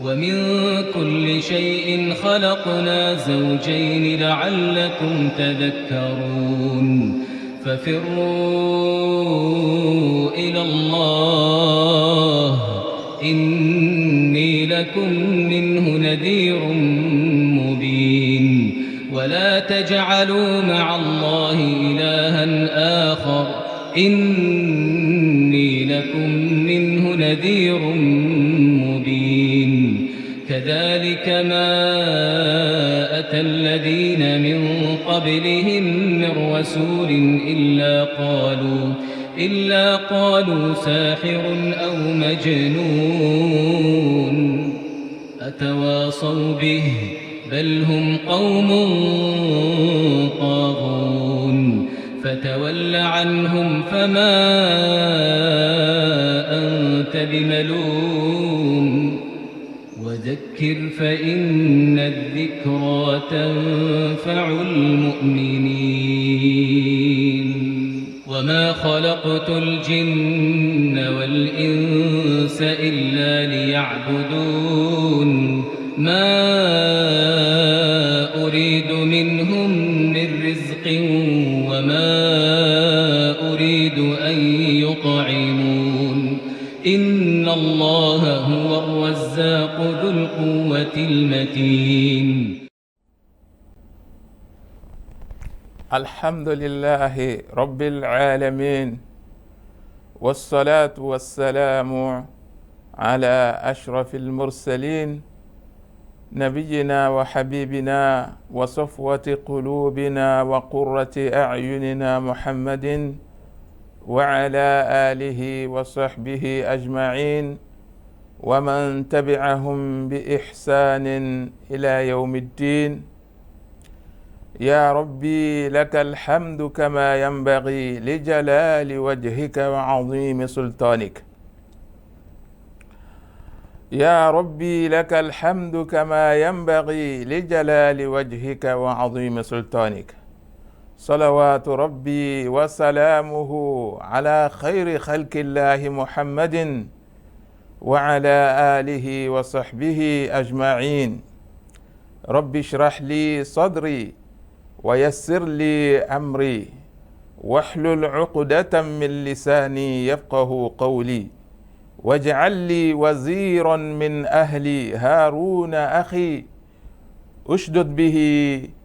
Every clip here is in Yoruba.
ومن كل شيء خلقنا زوجين لعلكم تذكرون. ففروا إلى الله، إني لكم منه نذير مبين. ولا تجعلوا مع الله إلها آخر، إني لكم منه نذير مبين. كذلك ما أتى الذين من قبلهم من رسول إلا قالوا ساحر أو مجنون. أتواصوا به، بل هم قوم طاغون. فتول عنهم فما أنت بملوم. وذكر فإن الذكرى تنفع المؤمنين. وما خلقت الجن والإنس إلا ليعبدون. ما أريد منهم من رزق وما أريد أن يطعمون. إن الله هو الرزاق ذو القوة المتين. الحمد لله رب العالمين، والصلاة والسلام على أشرف المرسلين، نبينا وحبيبنا وصفوة قلوبنا وقرة أعيننا محمد، وعلى آله وصحبه أجمعين، ومن تبعهم بإحسان إلى يوم الدين. يا ربي لك الحمد كما ينبغي لجلال وجهك وعظيم سلطانك. يا ربي لك الحمد كما ينبغي لجلال وجهك وعظيم سلطانك. صلوات ربي وسلامه على خير خلق الله محمد وعلى آله وصحبه أجمعين. رب اشرح لي صدري ويسر لي أمري واحلل عقدة من لساني يفقه قولي، واجعل لي وزيرا من أهلي هارون أخي، أشدد به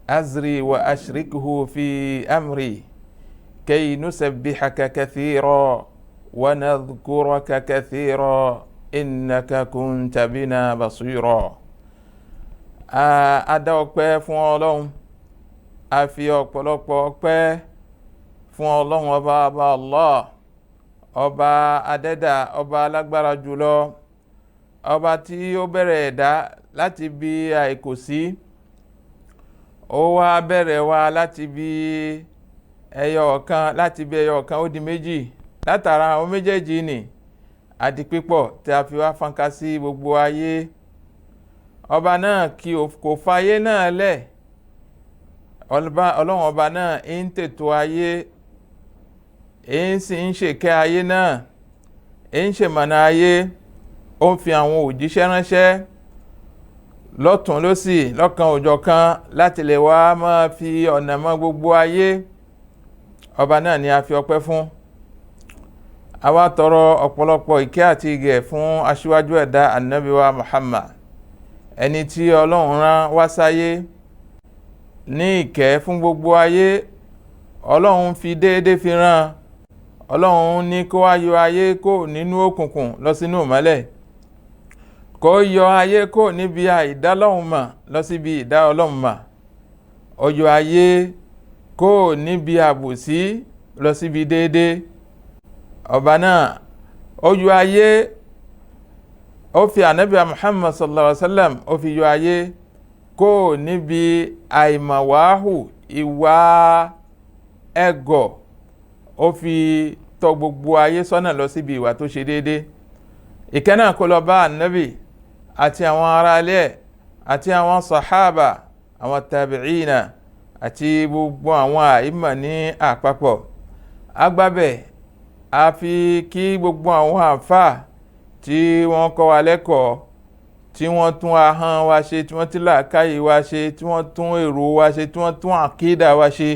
أزري وأشركه في أمري، كي نسبحك كثيرا ونذكرك كثيرا، إنك كنت بنا بصيرا. A dá ọpẹ́ fún Ọlọ́run, a fi ọ̀pọ̀lọpọ̀ ọpẹ́ fún Ọlọ́run ọba ọba Allah, ọba adẹ́dà, ọba alágbára jùlọ, ọba tí ó bẹ̀rẹ̀ ẹ̀dá láti bí àìkòsí, ó wá bẹ̀rẹ̀ wa láti bí ẹyọ ọ̀kan, láti bí ẹyọ ọ̀kan ó di méjì, látara àwọn méjèèjì nì àti pípọ̀ tí a fi wá fọ́nká sí gbogbo ayé. Ọba náà kí kò fayé náà lẹ̀, Ọlọ́run ọba náà ń tètò ayé, ń sì ń ṣèkẹ́ ayé náà, ń ṣèmọ̀nà ayé, ó ń fi àwọn òjíṣẹ́ ránṣẹ́ lọ́tún lósì lọ́kan òjọ̀kan láti lè wá máa fi ọ̀nà mọ́ gbogbo ayé. Ọba náà ni a fi ọpẹ́ fún. A wá tọrọ ọ̀pọ̀lọpọ̀ ìkẹ́ àti ìgẹ̀ fún aṣíwájú ẹ̀dá Ànábì wa Muhammad, ẹni tí Ọlọ́run rán wá sáyé ní ìkẹ́ fún gbogbo ayé. Ọlọ́run fi déédé fi rán, Ọlọ́run ní kó wá yọ ayé kó nínú òkùnkùn lọ sínú ìmọ́lẹ̀, kó yọ ayé kó níbi àìdá Ọlọ́run mọ̀ lọ síbi ìdá Ọlọ́run mọ̀, ó yọ ayé kó níbi àbòsí lọ síbi déédé. Ọba náà ó yọ ayé, ó fi Ànábì Muhammad sallallahu alaihi wa sallam, ó fi yọ ayé kó níbi àìmọ̀wáhù, ìwà ẹ̀gọ̀, ó fi tọ́ gbogbo ayé sọ́nà lọ síbi ìwà tó ṣe déédé. Ìkẹ́ náà kó lọ bá Ànábì àti àwọn ará ilé ẹ̀ àti àwọn sàhábà, àwọn tàbíìnà àti gbogbo àwọn àìmọ̀ ní àpapọ̀. Agbábẹ̀ a fi kí gbogbo àwọn àfáà tí wọ́n kọ́ wa lẹ́kọ̀ọ́ Tí wọ́n tún ahọ́n wa ṣe, tí wọ́n tún làákàyè wa ṣe, tí wọ́n tún èrò wa ṣe, tí wọ́n tún àkídà wa ṣe,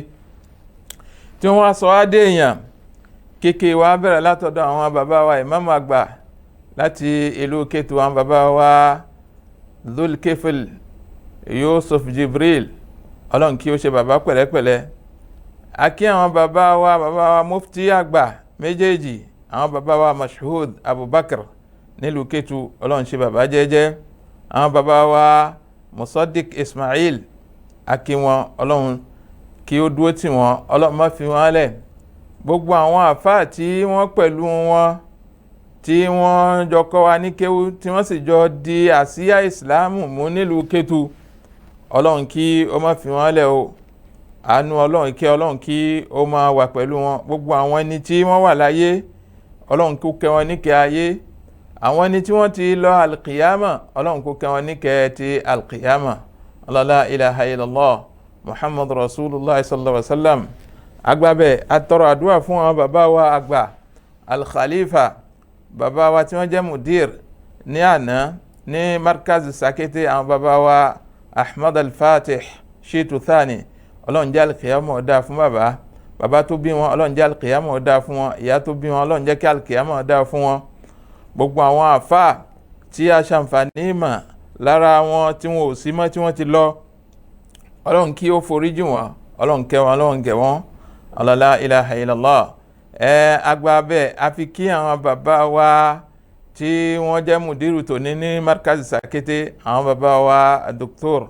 tí wọ́n sọ á dé èèyàn kéèké wa, bẹ̀rẹ̀ látọ̀dọ̀ àwọn bàbá wa, ìmáàmù àgbà láti ìlú Kétu, àwọn bàbá wa Dhulkifl Yusuf Jibril. Ọlọ́run kí ó ṣe bàbá pẹ̀lẹ́pẹ̀lẹ́. A kí àwọn bàbá wa, bàbá wa mufti àgbà méjèèjì, àwọn bàbá wa Mashhud Abubakar nílùú Kétu. Ọlọ́run ṣe bàbá jẹ́jẹ́. Àwọn bàbá wa Musaddiq Ismail, a kí wọn. Ọlọ́run kí ó dúró tì wọ́n, Ọlọ́run má fi wọ́n lẹ̀. Gbogbo àwọn àfáà tí wọ́n pẹ̀lú wọn, tí wọ́n jọ kọ́ wa ní kéwú, tí wọ́n sì jọ di àsíá ìsìláàmù mú nílùú Kétu, Ọlọ́run kí ó má fi wọ́n lẹ̀ o. Àánú Ọlọ́run, kí Ọlọ́run kí ó máa wà pẹ̀lú wọn. Gbogbo àwọn ẹni tí wọ́n wà láyé, Ọlọ́run kó kẹ́ wọn níkẹ́ ayé. Àwọn ẹni tí wọ́n ti lọ alqiyama, Ọlọ́run kó kẹ́ wọn níkẹ́ ti alqiyama. La ilaha illallah Muhammad Rasulullah sallallahu alaihi wa sallam. Agbábẹ́ atọrọ àdúrà fún àwọn bàbá wa àgbà, Alkhalifa, bàbá wa tí wọ́n jẹ́ mudir ní àná ní Markaz Sakete, àwọn bàbá wa Ahmad Al-Fatih Shitu Thani. Ọlọ́run jẹ́ alkiyama ó dáa fún bàbá. Bàbá tó bí wọn, Ọlọ́run jẹ́ alkiyama ó dáa fún wọn. Ìyá tó bí wọn, Ọlọ́run jẹ́ kí alkiyama ó dáa fún wọn. Gbogbo àwọn àfáà tí a ṣàǹfààní ìmọ̀ lára wọn, tí wọn ò sí mọ́, tí wọ́n ti lọ, Ọlọ́run kí ó foríjì wọn, Ọlọ́run kẹ́ wọn, Ọlọ́run gẹ̀ wọ́n. La ilaha illallah. Ẹ agba bẹ́ẹ̀, a fi kí àwọn bàbá wa tí wọ́n jẹ́ mudiru tòní ní Markaz Sakete, àwọn bàbá wa Dr.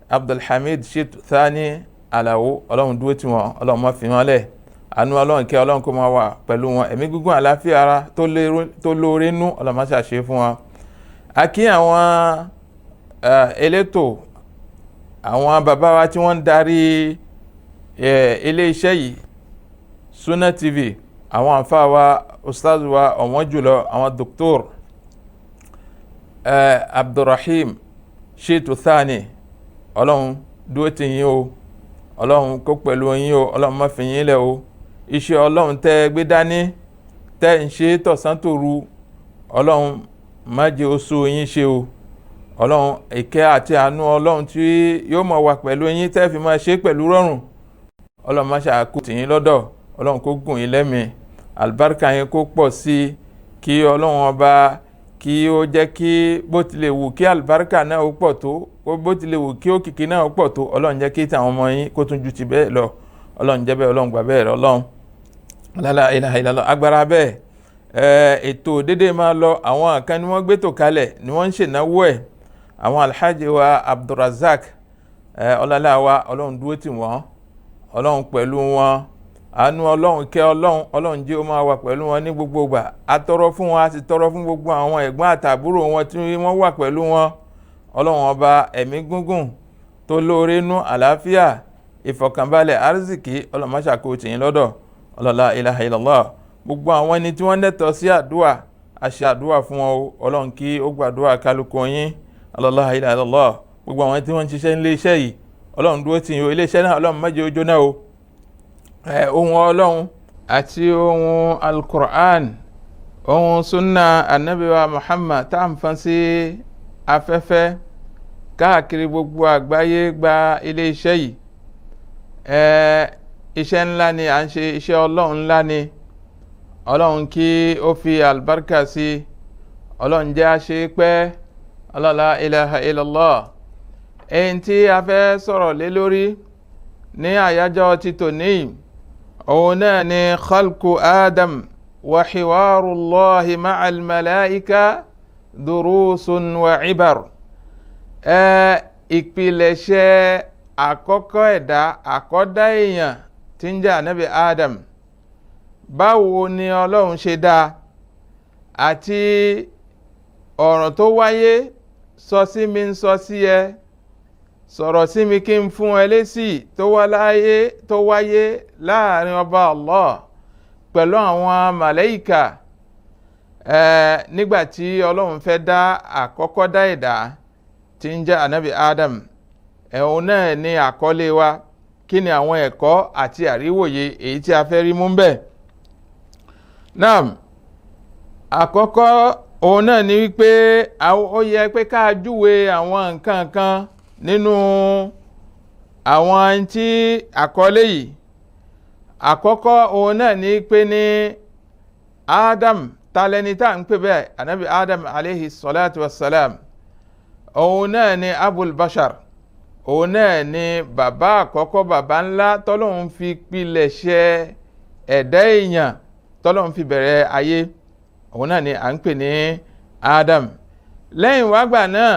Abdulhamid Shit Thani Alawo. Ọlọ́run dúró tì wọ́n, Ọlọ́run má fi wọ́n lẹ̀. Àánú Ọlọ́run, kẹ́ Ọlọ́run kó máa wà pẹ̀lú wọn. Ẹ̀mí gígùn, àlàáfíà ara tó lóore nú, Ọlọ́run má ṣàṣe fún wọn. A kí àwọn elétò, àwọn bàbá wa tí wọ́n ń darí ilé iṣẹ́ yìí, Sunna TV, àwọn àfáà wa, ustaz wa ọ̀wọ́n jùlọ, àwọn Doctor Abdulrahim Shitu Thani. Ọlọ́run dúró tì yín o, Ọlọ́run kó pẹ̀lú yín o, Ọlọ́run má fi yín lẹ̀ o. Iṣẹ́ Ọlọ́run tẹ́ gbé dání, tẹ́ ń ṣe tọ̀sán tòru, Ọlọ́run má jẹ́ oṣù yín ṣe o. Ọlọ́run, ìkẹ́ àti àánú Ọlọ́run tí yóò máa wà pẹ̀lú yín, tẹ́ fi máa ṣe pẹ̀lú rọrùn, Ọlọ́run má ṣàkó tì yín lọ́dọ̀. Ọlọ́run kó gùn yín lẹ́mìí, àlùbáríkà yín kó pọ̀ sí i. Kí Ọlọ́run Ọba kí ó jẹ́ kí bó tilẹ̀ wù kí àlùbáríkà náà ó pọ̀ tó, bó tilẹ̀ wù kí òkìkí náà ó pọ̀ tó, Ọlọ́run jẹ́ kí tàwọn ọmọ yín kó tún ju ti bẹ́ẹ̀ lọ. Ọlọ́run jẹ́ bẹ́ẹ̀, Ọlọ́run gbà bẹ́ẹ̀. Ọlọ́run, la ilaha illallah. Agbára bẹ́ẹ̀, ètò dédé máa lọ. Àwọn kan ni wọ́n gbé tò kalẹ̀, ni wọ́n ń ṣènáwó ẹ̀, àwọn Alhaji wa Abdulrazak ọlọ́lá wa. Ọlọ́run dúró tì wọ́n, Ọlọ́run pẹ̀lú wọn. Àánú Ọlọ́run, kẹ́ Ọlọ́run, Ọlọ́run jẹ́ ó máa wà pẹ̀lú wọn ní gbogbo ìgbà. A tọrọ fún wọn, a sì tọrọ fún gbogbo àwọn ẹ̀gbọ́n àtàbúrò wọn tí wọ́n wà pẹ̀lú wọn. Ọlọ́run Ọba, ẹ̀mí gúngùn tó lóore nú, àlàáfíà, ìfọ̀kànbalẹ̀, arzikì, Ọlọ́run má ṣàkó tì yín lọ́dọ̀. La ilaha illallah. Gbogbo àwọn ẹni tí wọ́n lẹ́tọ̀ọ́ sí àdúà, a ṣe àdúà fún wọn o. Ọlọ́run kí ó gbàdúà kálukú yín. La ilaha illallah. Gbogbo àwọn tí wọ́n ń ṣiṣẹ́ nílé iṣẹ́ yìí, Ọlọ́run dúró tì yín o. Ilé iṣẹ́ náà, Ọlọ́run má jẹ́ ó jóná o. Ohun Ọlọ́run àti ohun Alukur'an, ohun sunna anabiwa Muhammad tá à ń fọn sí afẹ́fẹ́ káàkiri gbogbo àgbáyé gba ilé iṣẹ́ yìí. Iṣẹ́ ńlá ni à ń ṣe, iṣẹ́ Ọlọ́run ńlá ni. Ọlọ́run kí ó fi àlùbáríkà sí. Ọlọ́run jẹ́ àṣẹ pẹ́. La ilaha illallah. Èyí tí a fẹ́ sọ̀rọ̀ lé lórí ní àyájọ́ ti tòní, òun náà ni khalqu Adam wa hiwarullahi ma'al malaika durusun wa ibar. Ìpilẹ̀ṣẹ̀ àkọ́kọ́ ẹ̀dá, àkọ́dá èèyàn tí ń jẹ́ ànábì Adam, báwo ni Ọlọ́run ṣe dá, àti ọ̀ràn tó wáyé sọ sí mi ń sọ sí ẹ, sọ̀rọ̀ sí mi kí n fún ẹ lésì, tó wá láyé, tó wáyé láàrin Ọba Allah pẹ̀lú àwọn màláíkà nígbà tí Ọlọ́run fẹ́ dá àkọ́kọ́ dá ẹ̀dá tí ń jẹ́ ànábì Adam, ẹ̀hún náà ní àkọlé wa. Kí ni àwọn ẹ̀kọ́ àti àríwòye èyí tí a fẹ́ rí mú bẹ́ẹ̀ náà? Àkọ́kọ́ Òun náà ni wípé ó yẹ pé ká júwe àwọn nǹkan kan nínú àwọn tí àkọlé yìí. Àkọ́kọ́ òun náà ni pé ní Adam talẹni tá à ń pè bẹ́ẹ̀, anabi Adam aleyhi salatu wa salam, òun náà ni Abul Bashar, òun náà ni bàbá àkọ́kọ́, bàbá ńlá tọ́lọ́hun fi pilẹ̀ṣẹ̀ ẹ̀dá èèyàn, tọ́lọ́hun fi bẹ̀rẹ̀ ayé, òun náà ni à ń pè ní Adam. Lẹ́yìn wágbà náà,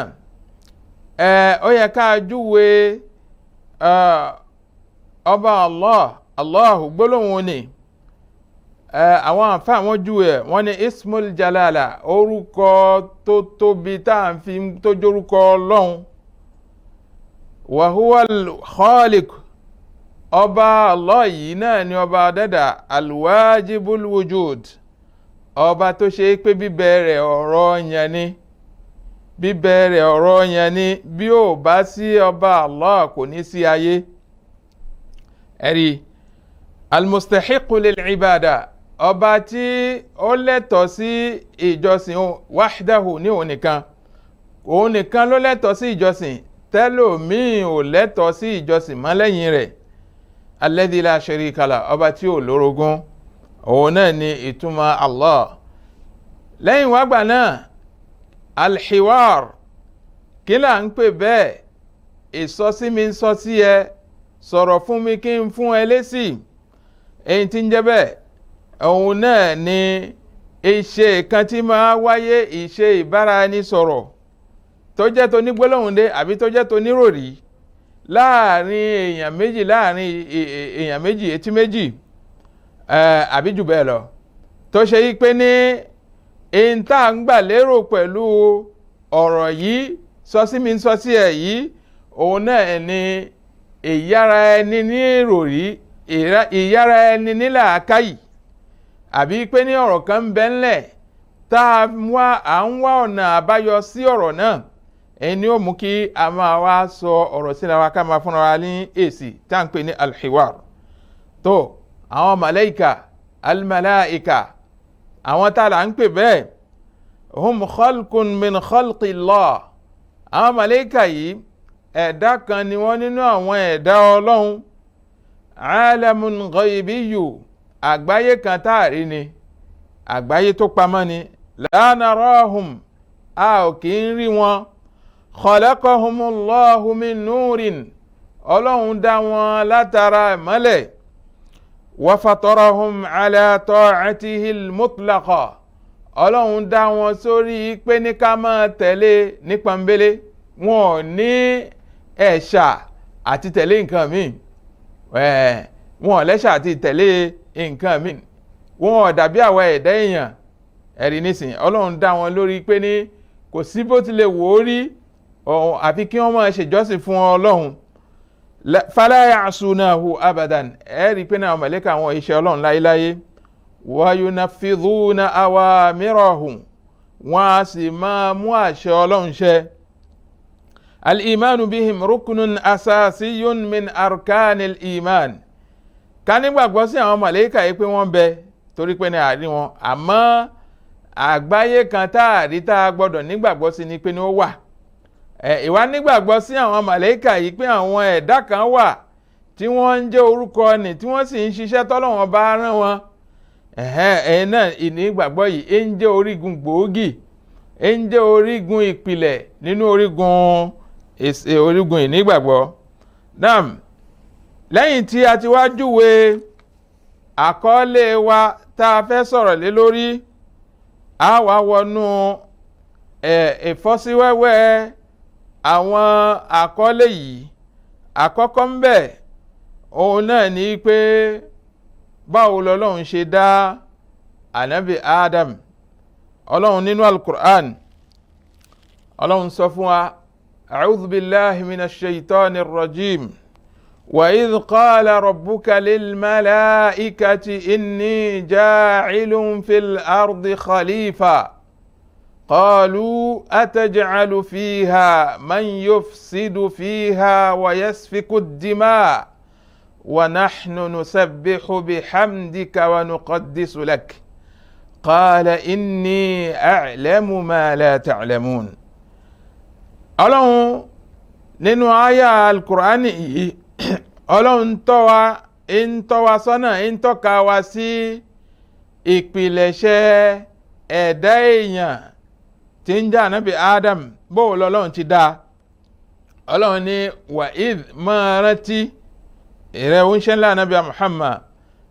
ó yẹ ká júwe ọba Allah, Allahu gbólóhùn ni àwọn àǹfààní àwọn júwe ẹ̀, wọ́n ní Ismul Jalala, orúkọ tó tóbi tá à ń fi tó jórúkọ Ọlọ́run. Wàhúwàl Khaliq, ọba Allah yìí náà ni ọba dẹ́dà, alwajibul wujud, ọba tó ṣe pé bíbẹ̀rẹ̀ ọ̀rọ̀ yẹn ni, bíbẹ̀rẹ̀ ọ̀rọ̀ yẹn ni, bí ó bá sí ọba Allah kò ní sí ayé. Ẹ̀rí almustahiqu lil ibada, ọba tí ó lẹ́tọ̀ọ́ sí ìjọsìn, wahdahu, ní òun nìkan, òun nìkan ló lẹ́tọ̀ọ́ sí ìjọsìn, tẹ́lòmíì ò lẹ́tọ̀ọ́ sí ìjọsìn mọ́ lẹ́yìn rẹ̀. Alladhi la sharika lah, ọba tí ò lórogún, òun náà ni ìtumọ̀ Allah. Lẹ́yìn wágbà náà, alhiwar, kí là ń pè bẹ́ẹ̀? Ìsọsí mi ń sọ sí ẹ, sọ̀rọ̀ fún mi kí n fún ẹ lésì. Èyí tí ń jẹ́ bẹ́ẹ̀, òun náà ni ìṣe kan tí máa wáyé, ìṣe ìbáraẹnisọ̀rọ̀ tó jẹ́ tó ní gbólóhùn dé àbí tó jẹ́ tó níròrí láàrin èèyàn méjì, láàrin èèyàn méjì, etí méjì àbí jù bẹ́ẹ̀ lọ, tó ṣe yí pé ní èyí tá à ń gbà lérò pẹ̀lú ọ̀rọ̀ yìí, sọ sí mi sọ sí ẹ yìí, òun náà ni ìyára ẹni ní ìròrí, ìyára ẹni ní làákàyè, àbí pé ní ọ̀rọ̀ kan ń bẹ ńlẹ̀ tá à ń wá ọ̀nà àbáyọ sí ọ̀rọ̀ náà, èyí ni ó mú kí a máa wá sọ ọ̀rọ̀ síra wa, ká máa fúnra wa ní èsì, tá à ń pè ní alhiwar. Tó àwọn màláìka, almalaika, àwọn tá là ń pè bẹ́ẹ̀, hum khalqun min khalqillah, àwọn màláìka yìí ẹ̀dá kan ni wọ́n nínú àwọn ẹ̀dá Ọlọ́run. Alamun ghaibiyu, àgbáyé kan tá a rí ni, àgbáyé tó pamọ́ ni. La narahum, a ò kì í rí wọn. Khalaqahumullahu min nurin, Ọlọ́run dá wọn látara ìmọ́lẹ̀. Wa fatarahum ala ta'atihil mutlaqa, Ọlọ́run dá wọn sórí pé ní ká máa tẹ̀lé ní pọ́nbélé, wọn ò ní ẹ̀ṣà àti tẹ̀lé nǹkan míì, wọn ò lẹ́ṣà àti tẹ̀lé nǹkan míì, wọn ò dàbí àwọn ẹ̀dá èèyàn. Ẹ̀rí nísìnyí, Ọlọ́run dá wọn lórí pé ní kò sí bó tilẹ̀ wò ó rí, àfi kí wọ́n máa ṣèjọ́sìn fún Ọlọ́run. Fala ya'sunahu abadan, ẹ̀rí pé náà mọ̀lẹ́kà àwọn iṣẹ́ Ọlọ́run láéláé. Wa yunafidhuna awamirahum, wọ́n á sì máa mú àṣẹ Ọlọ́run ṣẹ. Al-imanu bihim rukunun asasiyun min arkanil iman. Ká nígbàgbọ́ sí àwọn màlẹ́kà yìí pé wọ́n bẹ, torí pé ní àárín wọn, àmọ́ àgbáyé kan tá a rí tá a gbọ́dọ̀ nígbàgbọ́ sí ni pé ní ó wà. Ìwà nígbàgbọ́ sí àwọn màlẹ́kà yìí pé àwọn ẹ̀dá kan wà tí wọ́n ń jẹ́ orúkọ nì, tí wọ́n sì ń ṣiṣẹ́ tọ́lọ́wọ́n bá rán wọn. Ẹ̀hẹ́n náà ìnígbàgbọ́ yìí ń jẹ́ orígun gbòógì, ń jẹ́ orígun ìpìlẹ̀ nínú orígun ìnígbàgbọ́. Naam, lẹ́yìn tí a ti wá júwe àkọlé wa tá a fẹ́ sọ̀rọ̀ lé lórí, a wá wọnú ìfọ́síwẹ́wẹ́ àwọn àkọlé yìí. Àkọ́kọ́ ń bẹ, òun náà ní pé báwo lọ́lọ́run ṣe dá ànábì Adam. Ọlọ́run nínú Al-Qur'an, Ọlọ́run sọ fún wa, a'udhu billahi minash shaitanir rajim. Wa idh qala rabbuka lil malaikati inni ja'ilun fil ardi khalifa. Qalu ataj'alu fiha man yufsidu fiha wa yasfiku ad-dima' wa nahnu nusabbihu bihamdika wa nuqaddisu lak. Qala inni a'lamu ma la ta'lamun. Ọlọ́run nínú àyà alukur'ani yìí, Ọlọ́run tọ́ wa, ń tọ́ wa sọ́nà, ń tọ́ka wa sí ìpìlẹ̀ṣẹ̀ ẹ̀dá èèyàn tí ń jẹ́ ànábì Adam, bó lọ́lọ́run ti dá. Ọlọ́run ní wa'idh, máa rántí ìrẹ́ oúnṣẹ́ ńlá ànábì Muhammad,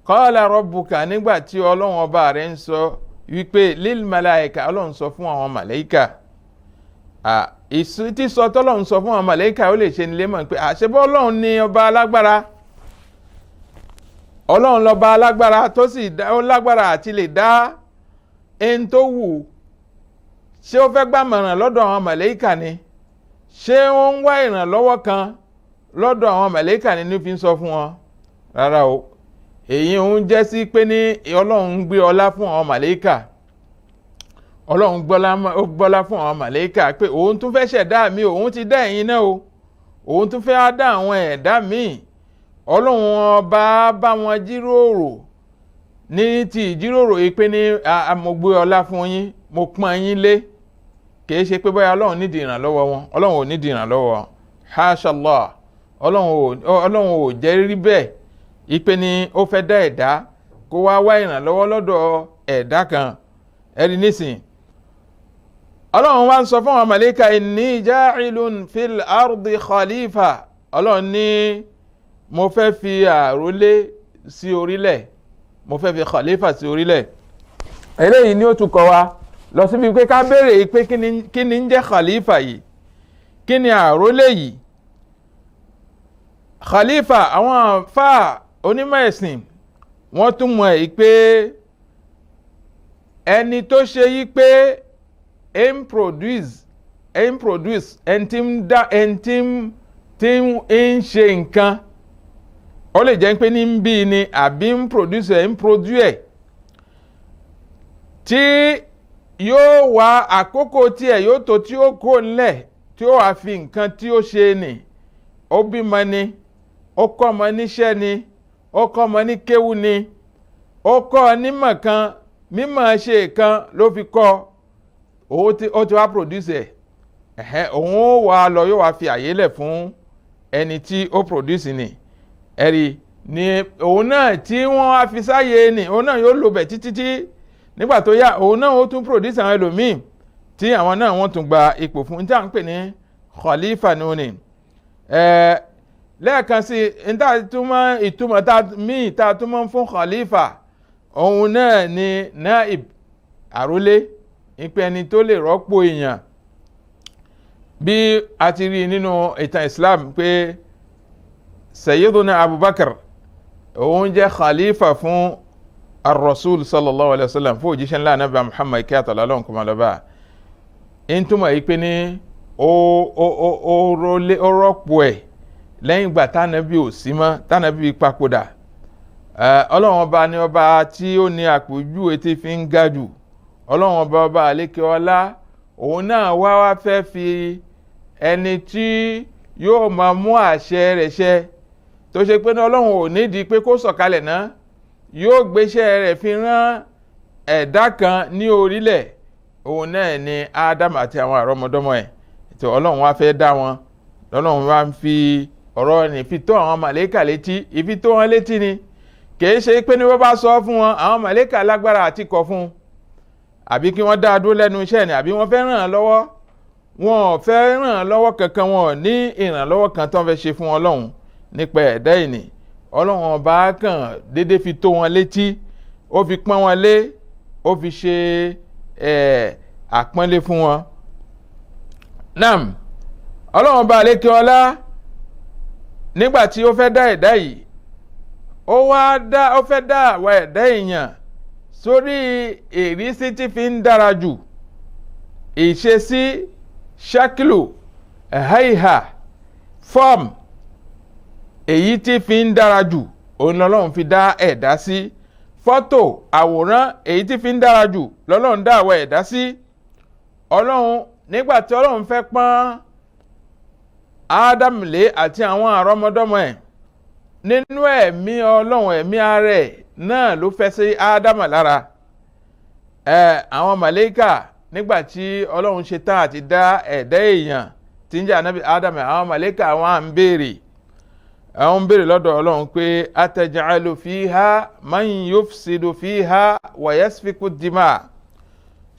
qala rabbuka, nígbà tí Ọlọ́run ọba rẹ̀ ń sọ wípé lil malaika, Ọlọ́run sọ fún àwọn màláíkà. Tí sọ tọ́lọ́run sọ fún àwọn màláíkà, ó lè ṣe nílé mọ̀ pé àṣebọ́ Ọlọ́run ní ọba alágbára, Ọlọ́run lọ́ba alágbára tó sì ó lágbára àti lè dá ẹni tó wù. Ṣé ó fẹ́ gbàmọ̀ràn lọ́dọ̀ àwọn màláíkà ni? Ṣé ó ń wá ìrànlọ́wọ́ kan lọ́dọ̀ àwọn màláíkà ni ní fi ń sọ fún wọn? Rárá o, èyí ń jẹ́ sí pé ní Ọlọ́run ń gbé ọlá fún àwọn màláíkà. Ọlọ́run gbọ́lá fún àwọn màláíkà pé òun tún fẹ́ ṣẹ̀dá mi, òun ti dá ẹ̀yin náà o, òun tún fẹ́ dá àwọn ẹ̀dá míì. Ọlọ́run ọba bá wọn jíròrò ní ti ìjíròrò yìí pé ní mo gbé ọlá fún yín, mo pọ́n yín lé. Kìí ṣe pé bóyá Ọlọ́run nídìí ìrànlọ́wọ́ wọn, Ọlọ́run ò nídìí ìrànlọ́wọ́ wọn, hashallah. Ọlọ́run ò jẹ́ rí bẹ́ẹ̀ ìpè ní ó fẹ́ dá ẹ̀dá kó wá wá ìrànlọ́wọ́ lọ́dọ̀ ẹ̀dá kan. Ẹ̀rí nísìn, Ọlọ́run wá ń sọ fún àwọn màláíkà, inni ja'ilun fil ardi khalifa. Ọlọ́run ní mo fẹ́ fi àrólé sí orílẹ̀, mo fẹ́ fi khalifa sí orílẹ̀. Eléyìí ni ó tún kọ́ wa lọ síbi pé ká béèrè pé kí ni ń jẹ́ khalifa yìí, kí ni àrólé yìí. Khalifa, àwọn àfáà onímọ̀ ẹ̀sìn wọ́n tún mọ̀ ẹ́ pé ẹni tó ṣe yí pé ń produce, ẹni tí ń dá, ẹni tí ń ṣe nǹkan, ó lè jẹ́ pé ní ń bí ni àbí ń produce ẹ̀, ń produce ẹ̀, tí yóò wá àkókò tiẹ̀ yóò tó tí ó kó ńlẹ̀, tí ó wá fi nǹkan tí ó ṣe nì, ó bímọ ni, ó kọ́ ọmọ níṣẹ́ ni, ó kọ́ ọmọ ní kéwú ni, ó kọ́ ọ nímọ̀ kan, mímọ̀ ṣe kan ló fi kọ́ ọ, ó ti wá produce ẹ̀, òun ó wá lọ, yóò wá fi àyè lẹ̀ fún ẹni tí ó produce ni. Ẹ̀rí ni òun náà tí wọ́n á fi sáyé ni, òun náà yóò lò bẹ̀ títí tí nígbà tó yá òun náà ó tún produce àwọn ẹlòmíì tí àwọn náà wọ́n tún gba ipò fún, tí à ń pè ní khalifa ni ó ní. Lẹ́ẹ̀kan sí níta túmọ̀ ìtumọ̀ tá míì tá túmọ̀ fún khalifa, òun náà ni naib, àrólé, ìpè ẹni tó lè rọ́pò èèyàn. Bí a ti rí nínú ìtàn Islam pé Sayyiduna Abubakar òun jẹ́ khalifa fún ar-Rasul sallallahu alayhi wa sallam, fún òjíṣẹ́ ńlá Ànábì Muhammad kí àtàlá lọ́n kọ́mọ lọ́ba. Ń túmọ̀ yìí pé ní ó rọ́pò ẹ̀ lẹ́yìn ìgbà tánàbí ò sí mọ́, tánàbí papòdà. Ọlọ́run ọba ni ọba tí ó ní àpèjúwe tí fi ń ga jù. Ọlọ́run ọba ọba àlékè ọlá, òun náà wá fẹ́ fi ẹni tí yóò máa mú àṣẹ rẹ̀ ṣẹ, tó ṣe pé ní Ọlọ́run ò nídìí pé kó sọ̀kalẹ̀ náà, yóò gbéṣẹ́ rẹ̀ fi rán ẹ̀dá kan ní orílẹ̀, òun náà ni Ádámù àti àwọn àrọ́mọdọ́mọ ẹ̀. Tó Ọlọ́run wá fẹ́ dá wọn, lọ́lọ́run wá ń fi ọ̀rọ̀ ní fi tó àwọn màlẹ́kà létí. Ìfi tó wọn létí ni, kìí ṣe pé ní wọ́n bá sọ fún wọn, àwọn màlẹ́kà lágbára àti kọ̀ fún un, àbí kí wọ́n dá a dúró lẹ́nu iṣẹ́ ni, àbí wọ́n fẹ́ ràn án lọ́wọ́. Wọn ò fẹ́ ràn án lọ́wọ́ kankan, wọn ò ní ìrànlọ́wọ́ kan tó ń fẹ́ ṣe fún Ọlọ́run nípa ẹ̀dá ìní. Ọlọ́run ọba kàn déédéé fi tó wọn létí, ó fi pọ́n wọn lé, ó fi ṣe àpọ́nlé fún wọn. Nam, Ọlọ́run ọba àlékè ọlá nígbà tí ó fẹ́ dá ẹ̀dá yìí, ó wá dá, ó fẹ́ dá àwa ẹ̀dá èèyàn sórí ìrísí tí fi ń dára jù, ìṣesí, ṣákìlù, ẹ̀háìhà, fọ́ọ̀mù èyí tí fi ń dára jù, òun lọ́lọ́run fi dá ẹ̀dá sí. Fọ́tò, àwòrán èyí tí fi ń dára jù lọ́lọ́run dá àwa ẹ̀dá sí. Ọlọ́run nígbà tí Ọlọ́run fẹ́ pọ́n Ádámù lé àti àwọn àrọ́mọdọ́mọ ẹ̀, nínú ẹ̀mí Ọlọ́run, ẹ̀mí ara ẹ̀ náà ló fẹ́ sí Ádámù lára. Àwọn màlẹ́kà, nígbà tí Ọlọ́run ṣe tán àti dá ẹ̀dá èèyàn tí ń jẹ́ Ànábì Ádámù, àwọn màlẹ́kà wọn à ń béèrè, àwọn ń béèrè lọ́dọ̀ Ọlọ́run pé ataj'alu fiha man yufsidu fiha wa yasfiku dima.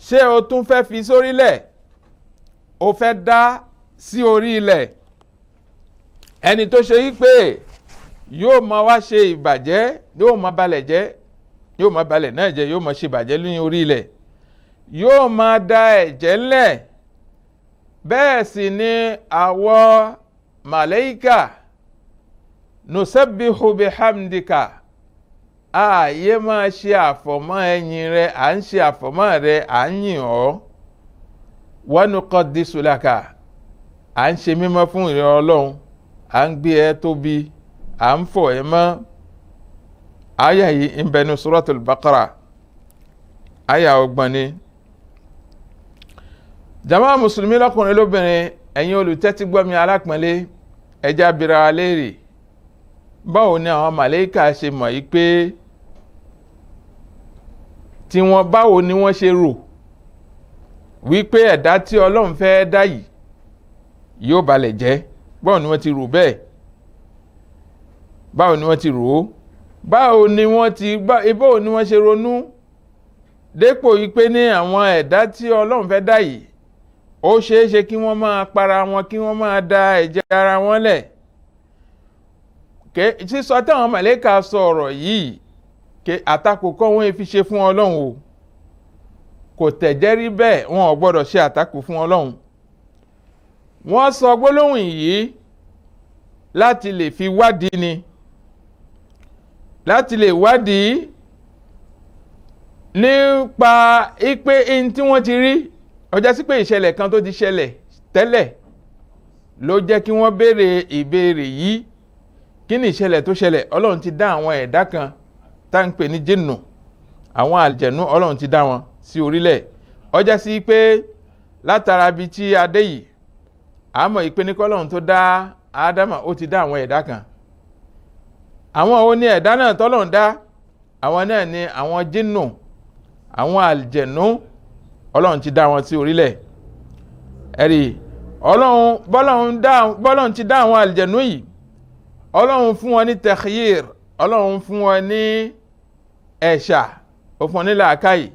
Ṣé o tún fẹ́ fi sórílẹ̀, o fẹ́ dá sí orí ilẹ̀ ẹni tó ṣe yí pé yóò máa wá ṣe ìbàjẹ́, yóò máa balẹ̀ jẹ́, yóò máa balẹ̀ náà jẹ́, yóò máa ṣe ìbàjẹ́ ní orí ilẹ̀, yóò máa da ẹ̀jẹ̀ ńlẹ̀? Bẹ́ẹ̀ sì ni àwọ̀ màlẹ́kà, nusabbihu bihamdika, ààyè máa ṣe àfọ̀mọ́ ẹ̀yìn rẹ, à ń ṣe àfọ̀mọ́ rẹ, à ń yìn ọ́, wa nuqaddisu laka, à ń ṣe mímọ́ fún ìrẹ Ọlọ́run, à ń gbé ẹ tóbi, à ń fọ̀ ẹ mọ́. Àyà yìí ń bẹ ní Suratul Baqara, àyà 30 ni. Jama mùsùlùmí lọ́kùnrin lóbìnrin, ẹ̀yin olùtẹ́tígbọ́mi alápọ̀nlé, ẹja bira léèrè, báwo ni àwọn màlẹ́kà ṣe mọ̀ yìí pé tí wọ́n, báwo ni wọ́n ṣe rò wípé ẹ̀dá tí Ọlọ́run fẹ́ dá yìí yóò balẹ̀ jẹ́? Báwo ni wọ́n ti rò bẹ́ẹ̀? Báwo ni wọ́n ti rò ó? Báwo ni wọ́n ṣe ronú dépò yìí pé ní àwọn ẹ̀dá tí Ọlọ́run fẹ́ dá yìí, ó ṣeé ṣe kí wọ́n máa para wọn, kí wọ́n máa da ẹ̀jẹ̀ ara wọn lẹ̀? Sísọ táwọn màlẹ́kà sọ ọ̀rọ̀ yìí, àtakò kọ́ wọ́n fi ṣe fún Ọlọ́run o, kò tẹ̀jẹ́ rí bẹ́ẹ̀, wọn ò gbọ́dọ̀ ṣe àtakò fún Ọlọ́run. Wọ́n sọ gbólóhùn yìí láti lè fi wádìí ni, láti lè wádìí nípa ipe in tí wọ́n ti rí ọjà sí pé ìṣẹ̀lẹ̀ kan tó ti ṣẹlẹ̀ tẹ́lẹ̀ ló jẹ́ kí wọ́n béèrè ìbéèrè yìí. Kí ni ìṣẹ̀lẹ̀ tó ṣẹlẹ̀? Ọlọ́run ti dá àwọn ẹ̀dá kan tá ń pè ní jinnu, àwọn àlùjẹ̀nú. Ọlọ́run ti dá wọn sí orílẹ̀. Ọjà sí pé látara bíi tí adé yìí, àmọ́ ìpè ní kọ́lọ́run tó dá Ádámà, ó ti dá àwọn ẹ̀dá kan. Àwọn wo ni ẹ̀dá náà tọ́lọ́run dá? Àwọn náà ni àwọn jinnu, àwọn àlùjẹ̀nú. Ọlọ́run ti dá wọn sí orílẹ̀. Ẹ̀rí Ọlọ́run, bọ́lọ́run ti dá àwọn àlùjẹ̀nú yìí, Ọlọ́run fún wọn ní takhyir, Ọlọ́run fún wọn ní ẹ̀ṣà, ó fún wọn ní làákàyè.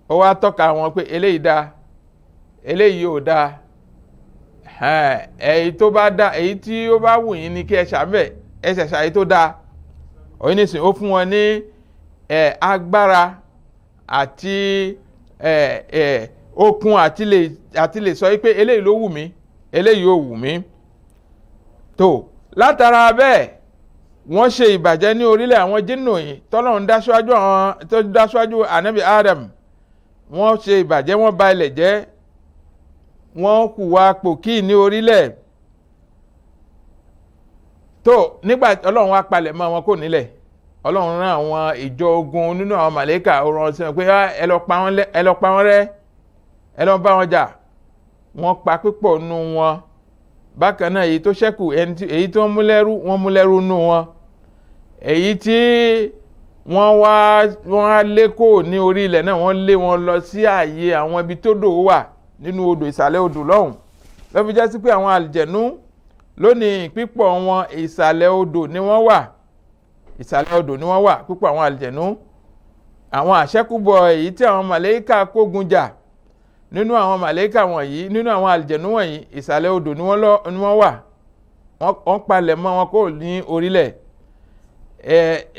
Ó wá tọ́ka wọn pé eléyìí dá, eléyìí ò dá. Èyí tó bá dá, èyí tí ó bá wù yín ni kí ẹ ṣàmẹ́, ẹ ṣẹ̀ṣà èyí tó dá. Òyìn nísìnyí, ó fún wọn ní agbára àti okun àti lè sọ pé eléyìí ló wù mí, eléyìí ò wù mí. Tó látara bẹ́ẹ̀, wọ́n ṣe ìbàjẹ́ ní orílẹ̀. Àwọn jinnu yìí tọ́lọ́run dá síwájú, àwọn tó dá síwájú Ànábì Adam, wọ́n ṣe ìbàjẹ́, wọ́n ba ilẹ̀ jẹ́, wọ́n hùwà pòkì ní orílẹ̀. Tó nígbà Ọlọ́run wá palẹ̀ mọ́ wọn kò nílẹ̀, Ọlọ́run rán àwọn ìjọ ogun nínú àwọn màlẹ́kà, ó rán sí wọn pé ẹ lọ pa wọ́n, ẹ lọ pa wọ́n rẹ́, ẹ lọ bá wọn jà. Wọ́n pa pípọ̀ nù wọn. Bákan náà, èyí tó ṣẹ́kù, èyí tó mú lẹ́rú, wọ́n mú lẹ́rú nù wọn. Èyí tí wọ́n wá, wọ́n á lé kó ní orí ilẹ̀ náà, wọ́n lé wọn lọ sí ààyè àwọn ibi tó dò wà nínú odò, ìsàlẹ̀ odò lọ́hùn. Ló fi jẹ́ sí pé àwọn àlùjẹ̀nú lónìí, pípọ̀ wọn, ìsàlẹ̀ odò ni wọ́n wà, ìsàlẹ̀ odò ni wọ́n wà, pípọ̀ àwọn àlùjẹ̀nú. Àwọn àṣẹ́kùbọ̀ èyí tí àwọn màlẹ́kà kógun jà nínú àwọn màlẹ́kà wọ̀nyí, nínú àwọn àlùjẹ̀nú wọ̀nyí, ìsàlẹ̀ odò ni wọ́n wà. Wọ́n palẹ̀ mọ́ wọn kó ní orílẹ̀.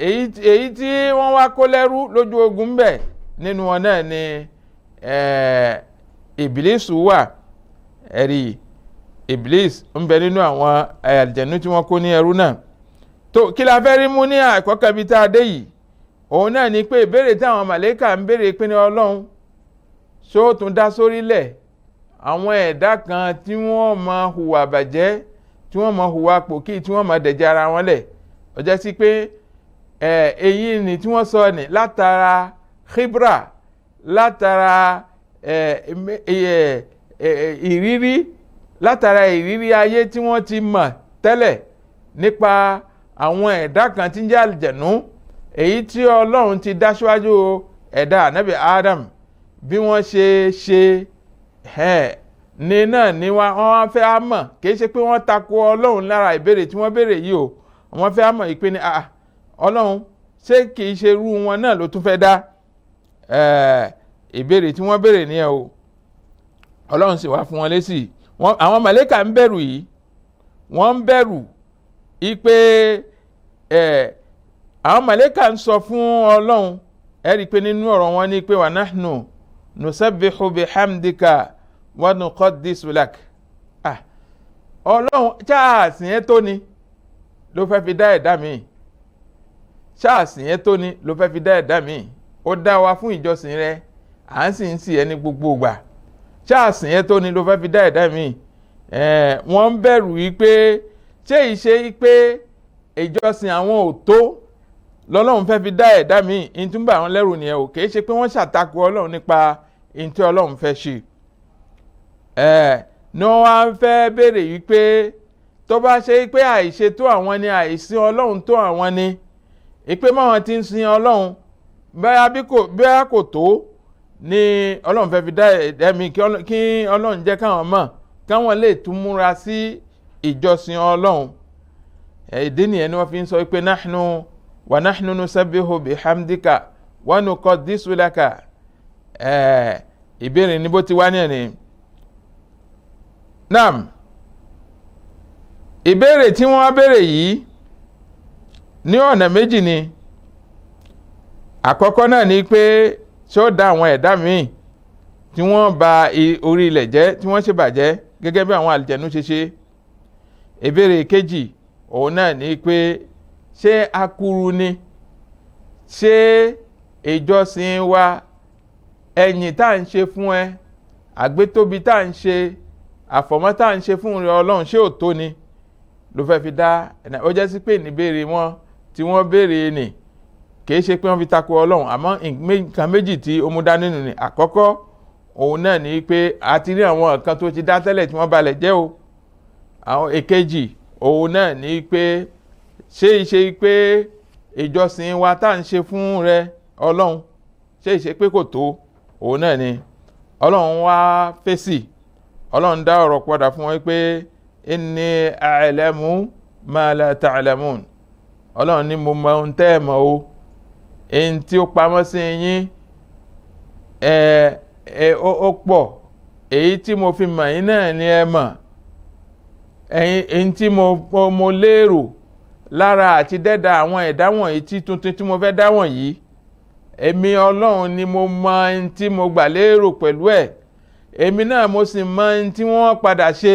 Èyí tí wọ́n wá kó lẹ́rú lójú ogun ń bẹ̀ nínú wọn náà ni Ìbílísù wà. Ẹ̀rí Ìbílísù ń bẹ nínú àwọn àlùjẹ̀nú tí wọ́n kó ní ẹrú náà. Tó kí la fẹ́ rí mú ní àkọ́kọ́ ibi tá a dé yìí? Òun náà ni pé ìbéèrè tí àwọn màlẹ́kà ń béèrè pé ní Ọlọ́run ṣó tún dá sórílẹ̀ àwọn ẹ̀dá kan tí wọ́n máa hùwà bàjẹ́, tí wọ́n máa hùwà pòkì, tí wọ́n máa dẹ̀jẹ̀ ara wọn lẹ̀? Ó jẹ́ sí pé èyí ni tí wọ́n sọ ní látara khibra, látara ìrírí, látara ìrírí ayé tí wọ́n ti mọ̀ tẹ́lẹ̀ nípa àwọn ẹ̀dá kan tí ń jẹ́ àlùjẹ̀nú, èyí tí Ọlọ́run ti dá síwájú ẹ̀dá Ànábì Adam. Bí wọ́n ṣe ṣe ẹ̀ ní náà ni wọ́n wá fẹ́ á mọ̀. Kì í ṣe pé wọ́n tako Ọlọ́run lára ìbéèrè tí wọ́n béèrè yìí o. Wọ́n fẹ́ á mọ̀ ìpè ní Ọlọ́run, ṣé kì í ṣe irú wọn náà ló tún fẹ́ dá? Ìbéèrè tí wọ́n béèrè nìyẹn o. Ọlọ́run sì wá fún wọn lésì. Àwọn màlẹ́kà ń bẹ̀rù yìí, wọ́n ń bẹ̀rù ipe àwọn màlẹ́kà ń sọ fún Ọlọ́run. Ẹ rí i pé nínú ọ̀rọ̀ wọn ní pé wa nahnu nusabbihu bihamdika wa nuqaddisu lak. Ọlọ́run, ṣáàsì yẹn tó ni ló fẹ́ fi dá ẹ̀dá mi, ṣáàsì yẹn tó ni ló fẹ́ fi dá ẹ̀dá mi. Ó dá wa fún ìjọsìn rẹ, à ń sì ń sì ẹ ní gbogbo ìgbà. Ṣáàsì yẹn tó ni ló fẹ́ fi dá ẹ̀dá mi. Wọ́n ń bẹ̀rù yìí pé ṣé ìṣe pé ìjọsìn àwọn ò tó lọ́lọ́run fẹ́ fi dá ẹ̀dá mi. Ìtúbà àwọn lẹ́rù nìyẹn o. Kì í ṣe pé wọ́n ṣàtakò Ọlọ́run nípa ìtú Ọlọ́run fẹ́ ṣe. Ní wọ́n wá ń fẹ́ béèrè yìí pé tó bá ṣe pé àìṣe tó àwọn ni, àìsìn Ọlọ́run tó àwọn ni, ìpè máwọn ti ń sin Ọlọ́run bóyá kò tó ni Ọlọ́run fẹ́ fi dá ẹ̀dá mi, kí Ọlọ́run jẹ́ káwọn mọ̀ káwọn lè tún múra sí ìjọsìn Ọlọ́run. Ìdí nìyẹn ni wọ́n fi ń sọ pé nahnu wa nahnu nusabbihu bihamdika wa nuqaddisu laka. Ìbéèrè ní bó ti wá ní ẹ̀ ní. Naam, ìbéèrè tí wọ́n béèrè yìí ní ọ̀nà méjì ni. Àkọ́kọ́ náà ni pé ṣé ó dá àwọn ẹ̀dá míì tí wọ́n bà orí ilẹ̀ jẹ́, tí wọ́n ṣe bàjẹ́ gẹ́gẹ́ bí àwọn àlùjànnú ṣe ṣe. Ìbéèrè kejì òun náà ni pé ṣé akuru ni, ṣé ìjọsìn wa, ẹ̀yìn tá à ń ṣe fún ẹ, àgbétóbi tá à ń ṣe, àfọ̀mọ́ tá à ń ṣe fún rẹ Ọlọ́run, ṣé ò tó ni ló fẹ́ fi dá? Ó jẹ́ sí pé níbèrè wọn tí wọ́n béèrè nì kì í ṣe pé wọ́n fi tako Ọlọ́run, àmọ́ nǹkan méjì tí ó mú dání nù ni. Àkọ́kọ́ òun náà ni pé a ti rí àwọn nǹkan tó ti dá tẹ́lẹ̀ tí wọ́n balẹ̀ jẹ́ o. Àwọn èkejì òun náà ni pé ṣé ìṣe pé ìjọsìn wa tá à ń ṣe fún rẹ Ọlọ́run, ṣé ìṣe pé kò tó? Òun náà ni Ọlọ́run wá fèsì. Ọlọ́run dá ọ̀rọ̀ padà fún wọn pé inni a'lamu ma la ta'lamun. Ọlọ́run ní mo mọ ohun tẹ́ ẹ mọ̀ o, èyí tí ó pamọ́ sí yín ó pọ̀, èyí tí mo fi mọ̀ yín náà ni ẹ mọ̀, èyí tí mo lérò lára àti dẹ́dà àwọn ẹ̀dá wọ̀nyí tí tuntun tí mo fẹ́ dá wọ̀nyí, èmi Ọlọ́run ni mo mọ ohun tí mo gbà lérò pẹ̀lú ẹ̀, èmi náà mo sì mọ ohun tí wọ́n padà ṣe,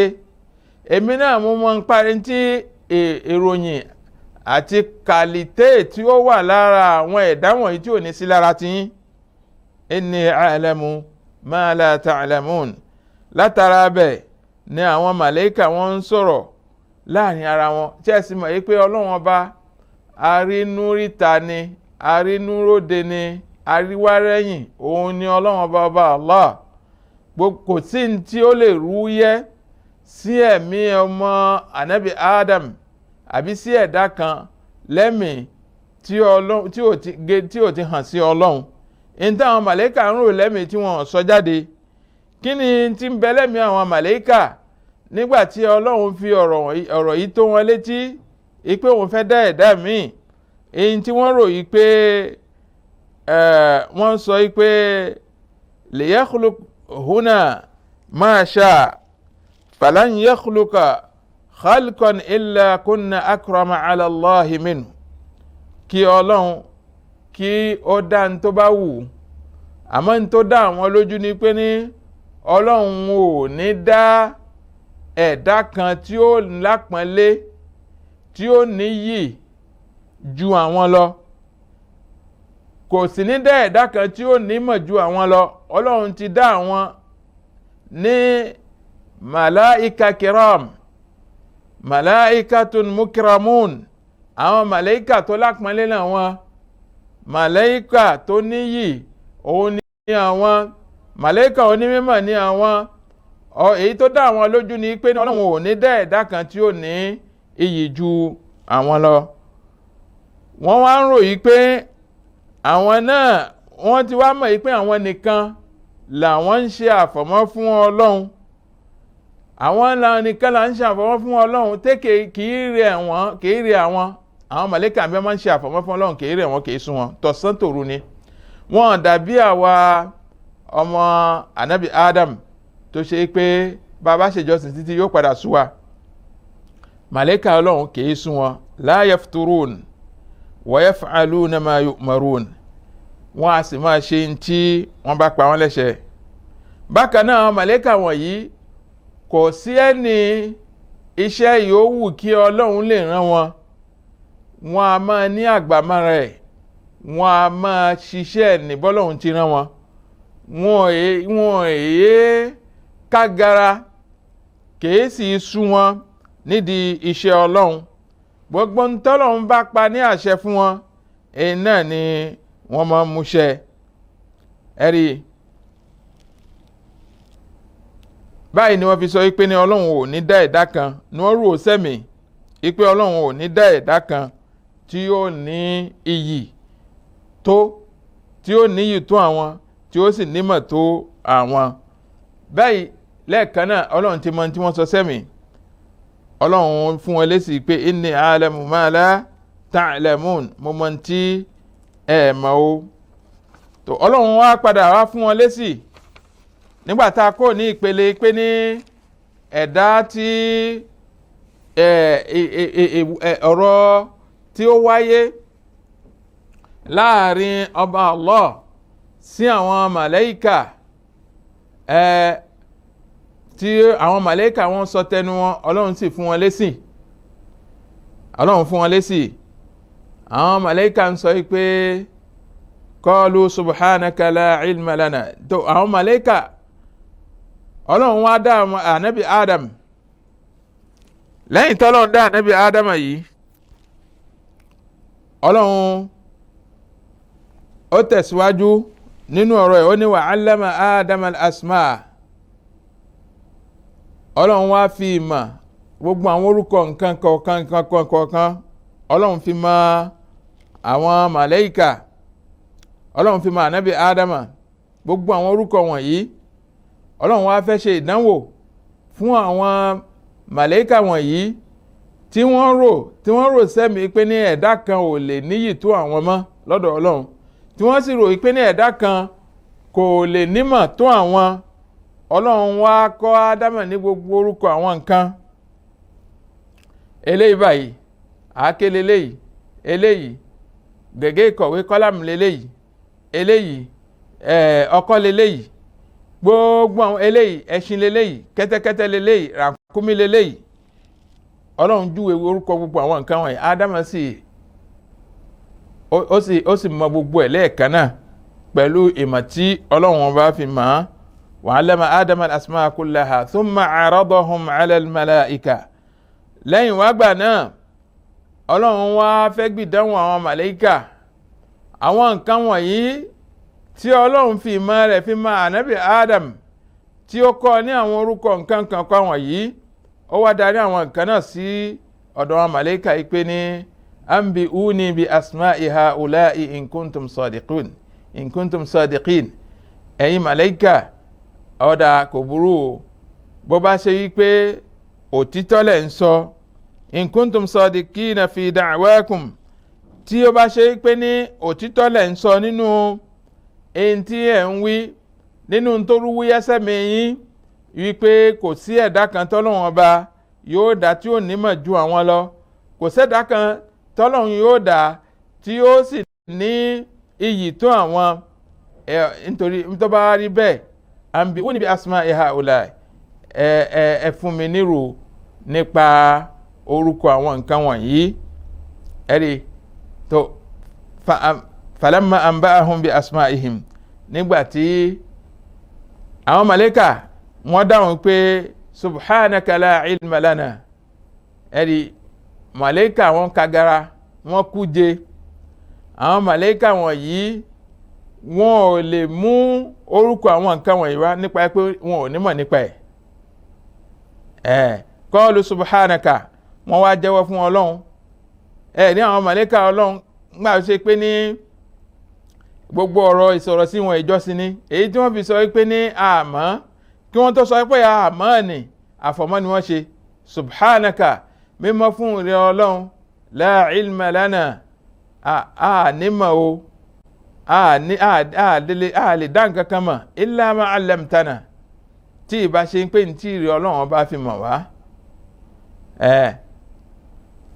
èmi náà mo mọ nípa ohun tí ìròyìn àti kàlítè tí ó wà lára àwọn ẹ̀dá wọ̀nyí tí ò ní sí lára tiyín. Inni a'lamu ma la ta'lamun. Látara bẹ́ẹ̀ ni àwọn màlẹ́kà wọ́n ń sọ̀rọ̀ láàrin ara wọn. Tí ẹ sì mọ̀ yí pé Ọlọ́run ọba arínúríta ni, arínúróde ni, aríwárẹ́yìn òun ni Ọlọ́run ọba, ọba Allah. Kò sí ní tí ó lè rú yẹ́ sí ẹ̀mí ọmọ ànábì Adam àbí sí ẹ̀dá kan lẹ́mìí tí ò ti hàn sí Ọlọ́run. Ní táwọn màlẹ́kà ń rò lẹ́mìí tí wọ́n sọ jáde, kí ni tí ń bẹ lẹ́mìí àwọn màlẹ́kà nígbà tí Ọlọ́run fi ọ̀rọ̀ yìí tó wọn létí pé òun fẹ́ dá ẹ̀dá míì? Èyí tí wọ́n rò yìí pé wọ́n sọ yìí pé liyakhluq huna ma sha falan yakhluqa khalqan illa kunna akrama ala Allahi minhu. Kí Ọlọ́run kí ó dá ní tó bá wù, àmọ́ ní tó dá àwọn lójú ni pé ní Ọlọ́run ò ní dá ẹ̀dá kan tí ó lápọ́nlé tí ó níyì ju àwọn lọ, kò sì ní dá ẹ̀dá kan tí ó nímọ̀ ju àwọn lọ. Ọlọ́run ti dá àwọn ní màláìka kiram, màláìkatun mukramun, àwọn màláìka tó lápọ́nlé náà wọn, màláìka tó níyì òun ní àwọn màláìka onímọ̀ ní àwọn. Èyí tó dá àwọn lójú ni pé Ọlọ́run ò ní dá ẹ̀dá kan tí ó ní iyì ju àwọn lọ. Wọ́n wá ń ròyìn pé àwọn náà wọ́n ti wá mọ̀ yìí pé àwọn nìkan làwọn ń ṣe àfọ̀mọ́ fún Ọlọ́run, àwọn làwọn nìkan là ń ṣe àfọ̀mọ́ fún Ọlọ́run tẹ́kẹ̀ kì í rẹ̀ wọ́n, kì í rẹ̀ àwọn. Àwọn màlẹ́kà bí wọ́n máa ń ṣe àfọ̀mọ́ fún Ọlọ́run, kì í rẹ̀ wọ́n, kì í sún wọn, tọ̀sán tòru ni. Wọ́n dàbí àwa ọmọ anabi Adam tó ṣe pé bàbá ṣèjọsìn títí yóò padà sú wa. Màlẹ́kà Ọlọ́run kì í sún wọn. La yafturun wa yaf'aluna ma yu'marun, wọ́n a sì máa ṣe tí wọ́n bá pa wọ́n lẹ́sẹ̀. Bákan náà màlẹ́kà wọ̀nyí kò sí ẹni iṣẹ́ yòówù kí Ọlọ́run lè rán wọn, wọ́n a máa ní àgbàmára ẹ̀, wọ́n a máa ṣiṣẹ́ ní bọ́lọ́run ti rán wọn. Wọ́n èé kágara, kìí sì sú wọn nídìí iṣẹ́ Ọlọ́run. Gbogbo ntọ́lọ́run bá pa ní àṣẹ fún wọn, èyí náà ni wọ́n máa ń múṣẹ. Ẹ̀rí báyìí ni wọ́n fi sọ pé ní Ọlọ́run ò ní dá ẹ̀dá kan, ní wọ́n rò ó sẹ́mi pé Ọlọ́run ò ní dá ẹ̀dá kan tí ó ní iyì tó, tí ó níyì tó àwọn, tí ó sì nímọ̀ tó àwọn. Báyìí lẹ́ẹ̀kan náà Ọlọ́run ti mọ tí wọ́n sọ sẹ́mi. Ọlọ́run fún wọn lésì pé inni a'lamu ma la ta'lamun, mo mọ tí ẹ mọ̀ o. Tó Ọlọ́run wá padà wá fún wọn lésì nígbà tá a kò ní ìpele pé ní ẹ̀dá tí ọ̀rọ̀ tí ó wáyé láàrin ọba Allah sí àwọn màláíkà, tí àwọn màláíkà wọn sọ tẹnu wọn, Ọlọ́run sì fún wọn lésì. Ọlọ́run fún wọn lésì. Àwọn màláíkà ń sọ pé qalu subhanaka la ilma lana. Tó àwọn màláíkà, Ọlọ́run wá dá ànábì Adam. Lẹ́yìn tọ́lọ́run dá ànábì Adam yìí, Ọlọ́run ó tẹ̀síwájú nínú ọ̀rọ̀ ẹ̀, ó ní wa allama Adam al-asma. Ọlọ́run wá fi ìmọ̀ gbogbo àwọn orúkọ nǹkan kọ̀ọ̀kan nǹkan kọ̀ọ̀kan, Ọlọ́run fi mọ̀ àwọn màláíkà, Ọlọ́run fi mọ̀ ànábì Ádámà. Gbogbo àwọn orúkọ wọ̀nyí Ọlọ́run wá fẹ́ ṣe ìdánwò fún àwọn màláíkà wọ̀nyí tí wọ́n rò sẹ́mi pé ní ẹ̀dá kan ò lè níyì tó àwọn mọ́ lọ́dọ̀ Ọlọ́run, tí wọ́n sì rò pé ní ẹ̀dá kan kò lè nímọ̀ tó àwọn. Ọlọ́run wá kọ́ Ádámà ní gbogbo orúkọ àwọn nǹkan eléyìí báyìí, àáké leléyìí, eléyìí gègé ìkọ̀wé kọ́lámù leléyìí, eléyìí ọkọ́ leléyìí, gbogbo àwọn eléyìí, ẹṣin leléyìí, kẹ́tẹ́kẹ́tẹ́ leléyìí, ràkúnmí leléyìí. Ọlọ́run júwe orúkọ gbogbo àwọn nǹkan wọ̀nyí. Ádámà sì ó sì mọ gbogbo ẹ̀ lẹ́ẹ̀kan náà pẹ̀lú ìmọ̀ tí Ọlọ́run ọba fi mọ̀ ọ́n. Wa 'allama Ádámà al-asma'a kullaha thumma 'aradahum 'ala al-mala'ika. Lẹ́yìn wá gbà náà, Ọlọ́run wá fẹ́ gbìdánwò àwọn màláíkà. Àwọn nǹkan wọ̀nyí tí Ọlọ́run fi ìmọ̀ rẹ̀ fi mọ̀ ànábì Adam, tí ó kọ́ ní àwọn orúkọ nǹkan kan kọ́ wọ̀nyí, ó wá darí àwọn nǹkan náà sí ọ̀dọ̀ àwọn màláíkà yìí pé ní anbi'uni bi asma'i ha'ula'i in kuntum sadiqun, in kuntum sadiqin. Ẹ̀yin màláíkà, ọ̀dà kò burú o, bó bá ṣe wí pé òtítọ́ lẹ̀ ń sọ, in kuntum sadiqina fi da'wakum, tí ó bá ṣe wí pé ní òtítọ́ lẹ̀ ń sọ nínú èyí tí ẹ̀ ń wí, nínú tó rú wúyẹ́sẹ̀ mi yín wípé kò sí ẹ̀dá kan tọ́lọ́run ọba yóò dá tí ó nímọ̀ ju àwọn lọ, kò sẹ́dá kan tọ́lọ́run yóò dá tí ó sì ní iyì tó àwọn, nítorí tó bá rí bẹ́ẹ̀, àǹbí wọ́n níbi asma'i ha'ula'i, ẹ fún mi nírò nípa orúkọ àwọn nǹkan wọ̀nyí. Ẹ̀rí tó falamma anba'ahum bi asma'ihim, nígbà tí àwọn màlẹ́kà wọ́n dáhùn pé subhanaka la ilma lana. Ẹ̀rí màlẹ́kà wọn kagara, wọ́n kúje. Àwọn màlẹ́kà wọ̀nyí wọn ò lè mú orúkọ àwọn nǹkan wọ̀nyí wá nípa pé wọn ò nímọ̀ nípa ẹ̀. Qalu subhanaka, wọ́n wá jẹ́wọ́ fún Ọlọ́run. Ní àwọn màlẹ́kà Ọlọ́run gbà ṣe pé ní Gbogbo ọ̀rọ̀ ìsọ̀rọ̀ sí wọn ìjọsìn ni. Èyí tí wọ́n fi sọ pé ní àmọ́, kí wọ́n tó sọ pé àmọ́ ni àfọ̀mọ́ ni wọ́n ṣe. Subhanaka, mímọ́ fún ìrẹ Ọlọ́run, la ilma lana, a nímọ̀ o, a lè dá nǹkan kan mọ̀, illa ma allamtana, tí ìbá ṣe ń pè ní tí ìrẹ Ọlọ́run bá fi mọ̀ wá.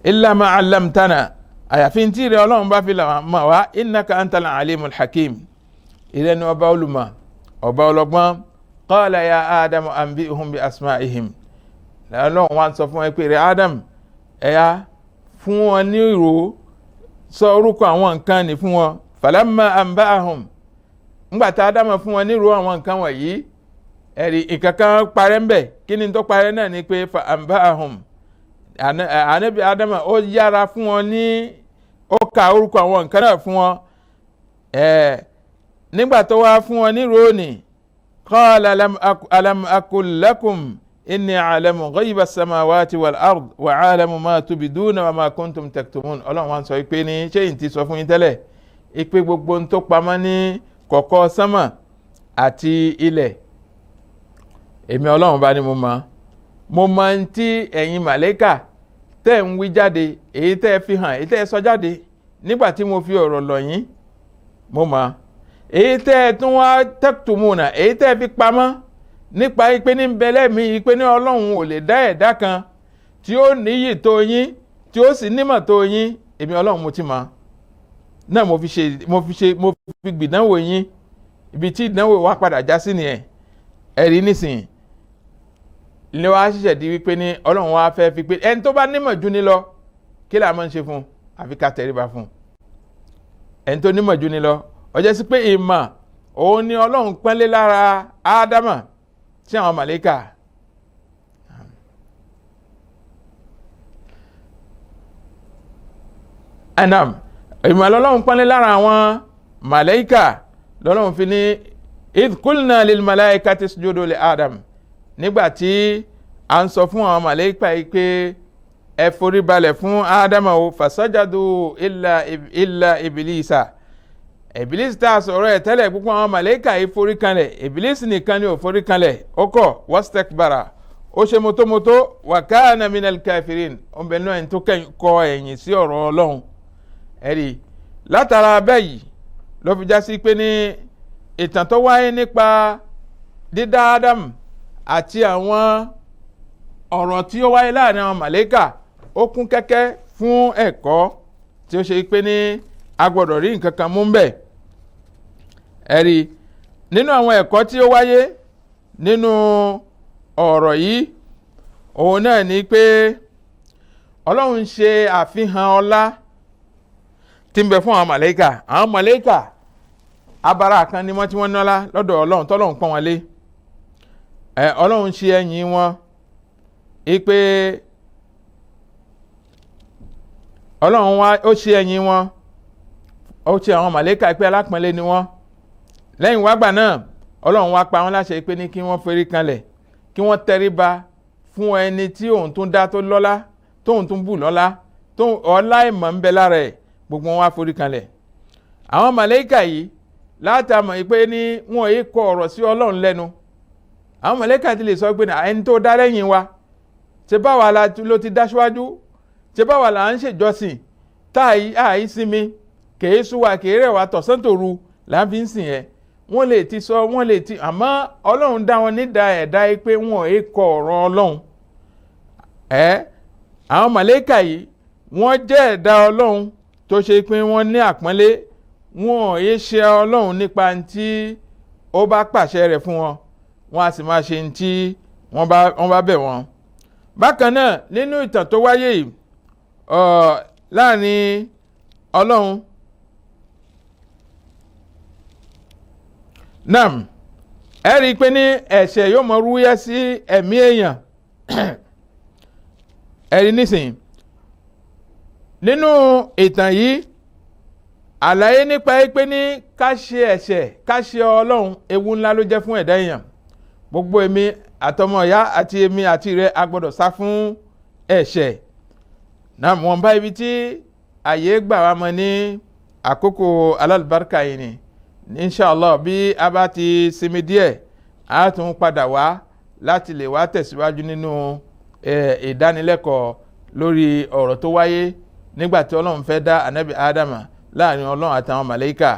Illa ma allamtana, àyàfi tí ìrẹ Ọlọ́run bá fi mọ̀ wá, innaka antal alimul hakim, ìrẹ ni ọba olùmọ̀, ọba ọlọ́gbọ́n. Qala ya Adamu anbi'hum bi asma'ihim, Ọlọ́run wá ń sọ fún ẹ pé rẹ Adam, ẹ̀yà fún wọn ní ìró, sọ orúkọ àwọn nǹkan ní fún wọn. Falamma anba'ahum, ńgbà tá Ádámù fún wọn ní ìró àwọn nǹkan wọ̀nyí, ẹ̀rí ìkankan parẹ́ ń bẹ̀. Kí ni tó parẹ́ náà ni pé fa anba'ahum, ànábì Ádámù ó yára fún wọn ní, ó ka orúkọ àwọn nǹkan náà fún wọn. Nígbà tó wá fún wọn ní ìró ni, qala alam aqul lakum inni a'lamu ghayba samawati wal ard wa a'lamu ma tubiduna wa ma kuntum taktumun. Ọlọ́run wa ń sọ pé ní ṣé n ti sọ fún yín tẹ́lẹ̀ ipe gbogbo ń tó pamọ́ ní kọ̀kọ̀ sánmà àti ilẹ̀, èmi Ọlọ́run bá ní mo mọ̀. Mo mọ̀ ń tí ẹ̀yin màlẹ́kà tẹ́ ń wí jáde, èyí tẹ́ fi hàn, èyí tẹ́ sọ jáde nígbà tí mo fi ọ̀rọ̀ lọ̀ yín, mo mọ̀. Èyí tẹ́ tún wá taktumuna, èyí tẹ́ fi pamọ́ nípa ipe ní bẹlẹ́ mi, ipe ní Ọlọ́run ò lè dá ẹ̀dá kan tí ó níyì tó yín, tí ó sì nímọ̀ tó yín, èmi Ọlọ́run mo ti mọ̀ náà, mo fi gbìdánwò yín. Ibi tí ìdánwò wa padà já sí nìyẹn. Ẹ̀rí nísìnyí ni wàá ṣẹ̀ṣẹ̀ di wípé ní Ọlọ́run wa fẹ́ fi pé ẹni tó bá nímọ̀ jù ní lọ, kí là máa ń ṣe fún un? Àfi ká tẹríba fún un. Ẹni tó nímọ̀ jù ní lọ, ó jẹ́ sí pé ìmọ̀ òun ni Ọlọ́run pọ́nlé lára Ádámà tí àwọn màlẹ́kà. Anam, ìmọ̀ lọ́lọ́run pọ́nlé lára àwọn màlẹ́kà, lọ́lọ́run fi ní idh qulna lil malaikati isjudu li Adam, nígbà tí a ń sọ fún àwọn màlẹ́kà yìí pé ẹ forí balẹ̀ fún Ádámà o, fasajadu illa Ibilisa. Ìbílísì tá a sọ̀rọ̀ ẹ̀ tẹ́lẹ̀, púpọ̀ àwọn màlẹ́kà yìí forí kanlẹ̀, Ìbílísì nìkan ni ò forí kanlẹ̀, ó kọ̀, wastakbara, ó ṣe mótómótó, wa kana minal kafirin, ó ń bẹ náà tó kọ ẹ̀yìn sí ọ̀rọ̀ Ọlọ́run. Ẹ̀rí látara bẹ́ẹ̀ yìí ló fi já sí pé ní ìtàn tó wáyé nípa dídá Ádámù àti àwọn ọ̀rọ̀ tí ó wáyé láàrin àwọn màlẹ́kà, ó kún kẹ́kẹ́ fún ẹ̀kọ́ tí ó ṣe pé ní a gbọ́dọ̀ rí nǹkan kan mú bẹ́ẹ̀. Ẹ̀rí nínú àwọn ẹ̀kọ́ tí ó wáyé nínú ọ̀rọ̀ yìí, òun náà ni pé Ọlọ́run ṣe àfihàn ọlá tí ń bẹ fún àwọn màlẹ́kà. Àwọn màlẹ́kà abara kan ni wọ́n tí wọ́n nọ́lá lọ́dọ̀ Ọlọ́run, tọ́lọ́run pọ́n wọn lé. Ọlọ́run ṣe ẹ̀yìn wọn pé Ọlọ́run wá ó ṣe ẹ̀yìn wọn, ó ṣe àwọn màlẹ́kà pé alápọ̀nlé ni wọ́n. Lẹ́yìn wá gbà náà, Ọlọ́run wá pa wọ́n láṣẹ pé ní kí wọ́n forí kanlẹ̀, kí wọ́n tẹríba fún ẹni tí òun tún dá tó lọ́lá, tóun tún bù lọ́lá, tóun ọlá ìmọ̀ ń bẹ lára ẹ̀, gbogbo wọn wá forí kanlẹ̀. Àwọn màlẹ́kà yìí látàmọ̀ pé ní wọn yìí kọ ọ̀rọ̀ sí Ọlọ́run lẹ́nu. Àwọn màlẹ́kà ti lè sọ pé ẹni tó dá lẹ́yìn wa, ṣe báwa ló ti dá síwájú, ṣe báwa là ń ṣèjọsìn, tá àì sinmi, kèé súwa kèé rẹ̀ wá tọ̀sán tòru là ń fi ń sìn ẹ́. Wọ́n lè ti sọ, wọ́n lè ti, àmọ́ Ọlọ́run dá wọn nídàá ẹ̀dá yìí pé wọn ò kọ ọ̀rọ̀ Ọlọ́run. Àwọn màlẹ́kà yìí wọ́n jẹ́ ẹ̀dá Ọlọ́run tó ṣe pé wọ́n ní àpọ́nlé, wọn ò yé ṣe Ọlọ́run nípa tí ó bá pàṣẹ rẹ̀ fún wọn, wọn a sì máa ṣe tí wọ́n bá bẹ̀ wọ́n. Bákan náà nínú ìtàn tó wáyé yìí láàrin Ọlọ́run nam, ẹ rí i pé ní ẹ̀ṣẹ̀ yóò mọ rúyẹ́ sí ẹ̀mí èèyàn. Ẹ rí nísìnyí nínú ìtàn yìí, àlàyé nípa pé ní ká ṣe ẹ̀ṣẹ̀, ká ṣe Ọlọ́run, ewu ńlá ló jẹ́ fún ẹ̀dá èèyàn. Gbogbo èmi àtọmọ ìyá àti èmi àti rẹ a gbọ́dọ̀ sá fún ẹ̀ṣẹ̀. Náà wọ́n bá ibi tí àyè gbà wá mọ́ ní àkókò alálùbáríkà yìí ni. Inshallah, bí a bá ti sinmi díẹ̀, a tún padà wá láti lè wá tẹ̀síwájú nínú ìdánilẹ́kọ̀ọ́ lórí ọ̀rọ̀ tó wáyé nígbà tí Ọlọ́run fẹ́ dá anabi Ádámà láàrin Ọlọ́run àtàwọn màláíkà,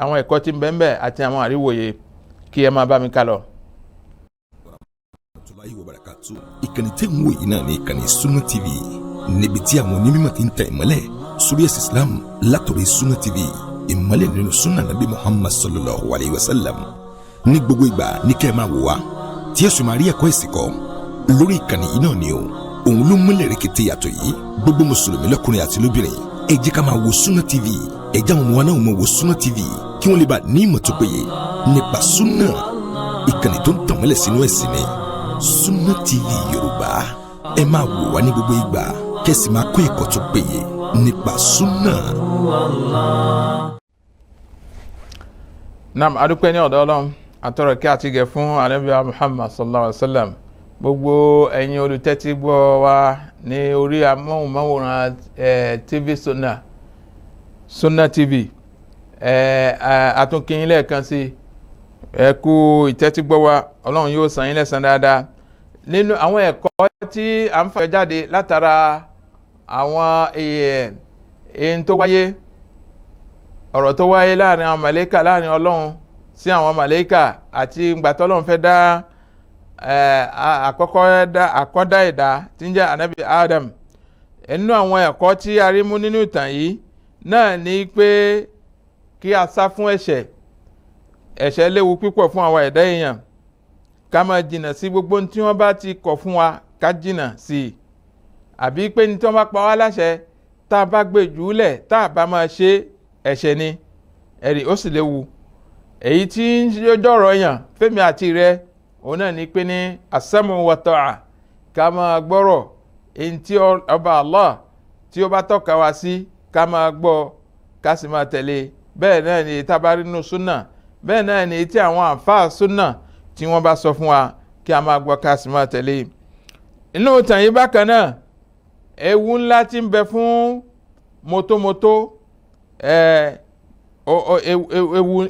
àwọn ẹ̀kọ́ tí ń bẹ ńbẹ̀ àti àwọn àríwòye. Kí ẹ máa bá mi kálọ. Warahmatulahi wabarakatuh. Ìkànnì tẹ́ ń wò yìí náà ní ìkànnì Sunna TV, níbi tí àwọn onímọ̀ ti ń tẹ̀ ìmọ́lẹ̀ sórí ẹ̀sìn Islam látọ̀rọ̀. Sunna TV, ìmọ́lẹ̀ nínú sunna Nabi Muhammad sallallahu alayhi wa sallam. Ní gbogbo ìgbà ní kẹ́ ẹ máa wò wá, tí ẹ sì máa rí ẹ̀kọ́ ẹ̀sìn kọ́ lórí ìkànnì yìí náà ni o. Òun ló múlẹ̀ rẹ̀kẹ̀tẹ̀ yàtọ̀ yìí. Gbogbo mùsùlùmí lọ́kùnrin àti lóbìnrin, ẹ jẹ́ ká máa wo Sunna TV. Ẹ jẹ́ àwọn ọmọ wa náà máa wo Sunna TV, kí wọ́n lè bá ní ìmọ̀ tó péye nípa sunna. Ìkànnì tó ń tàn mọ́lẹ̀ sínú ẹ̀sìn ni Sunna TV Yorùbá. Ẹ máa wò wá ní gbogbo ìgbà, kẹ́sì máa kó ẹ̀kọ́ tó péye nípa sunna. Naam, adúpẹ́ ní ọ̀dọ̀ Ọlọ́run, àtọ̀rọ̀ kí àti gẹ̀ fún anabi Muhammad sallallahu alayhi wa sallam. Gbogbo ẹ̀yin olùtẹ́tí gbọ́ wa ní orí amóhùnmáwòrán TV Sunna, Sunna TV, àtúnkìyín lẹ́ẹ̀kan sí. Ẹ kú ìtẹ́tí gbọ́ wa, Ọlọ́run yóò san yín lẹ́san dáadáa. Nínú àwọn ẹ̀kọ́ tí à ń fà jáde látara àwọn èyí tó wáyé, ọ̀rọ̀ tó wáyé láàrin àwọn màlẹ́kà, láàrin Ọlọ́run sí àwọn màlẹ́kà, àti ìgbà tí Ọlọ́run fẹ́ dá àkọ́kọ́ dá àkọ́dá ẹ̀dá tí ń jẹ́ anabi Adam, nínú àwọn ẹ̀kọ́ tí a rí mú nínú ìtàn yìí náà ni pé kí a sá fún ẹ̀ṣẹ̀. Ẹ̀ṣẹ̀ léwu púpọ̀ fún àwọn ẹ̀dá èèyàn. Ká máa jìnnà sí gbogbo ohun tí wọ́n bá ti kọ̀ fún wa, ká jìnnà sí i, àbí pé ní tí wọ́n bá pa wá láṣẹ, tá a bá gbé jùúlẹ̀, tá a bá máa ṣe, ẹ̀ṣẹ̀ ni ẹ̀rí, ó sì léwu. Èyí tí ń jọ̀rọ̀ yàn fẹ́mi àti rẹ, òun náà ni pé ní as-sam'u wa ta'a, ká máa gbọ́rọ̀ èyí tí ọba Allah tí ó bá tọ́ka wa sí, ká máa gbọ́, ká sì máa tẹ̀lé. Bẹ́ẹ̀ náà ni tá a bá rí nínú súnà, bẹ́ẹ̀ náà ni tí àwọn àǹfààní súnà tí wọ́n bá sọ fún wa, kí a máa gbọ́, ká sì máa tẹ̀lé. Inú ìtàn yìí bákan náà, ewu ńlá tí ń bẹ fún mọ́tómọ́tó,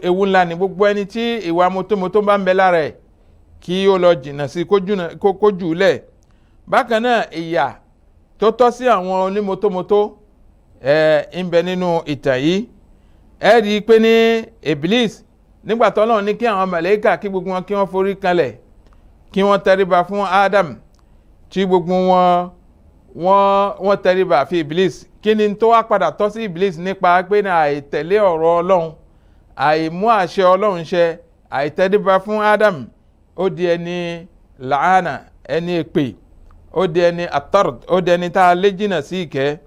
ewu ńlá ni. Gbogbo ẹni tí ìwà mọ́tómọ́tó bá ń bẹ lára ẹ̀, kí ó lọ jìnnà sí, kó jù ú lẹ̀. Bákan náà, ìyà tó tọ́ sí àwọn onímọ́tómọ́tó ń bẹ nínú ìtàn yìí. Ẹ rí i pé ní Iblis, nígbà tó Ọlọ́run ní kí àwọn màláíkà, kí gbogbo wọn kí wọ́n forí kanlẹ̀, kí wọ́n tẹríba fún Adam, tí gbogbo wọn wọ́n tẹríba fi Iblis, kí ni tó wá padà tọ́ sí Iblis nípa pé ní àìtẹ̀lé ọ̀rọ̀ Ọlọ́run, àìmú àṣẹ Ọlọ́run ṣẹ, àìtẹríba fún Adam? Ó di ẹni làánà, ẹni èpè, ó di ẹni atard, ó di ẹni tá a lé jìnnà sí ìkẹ́,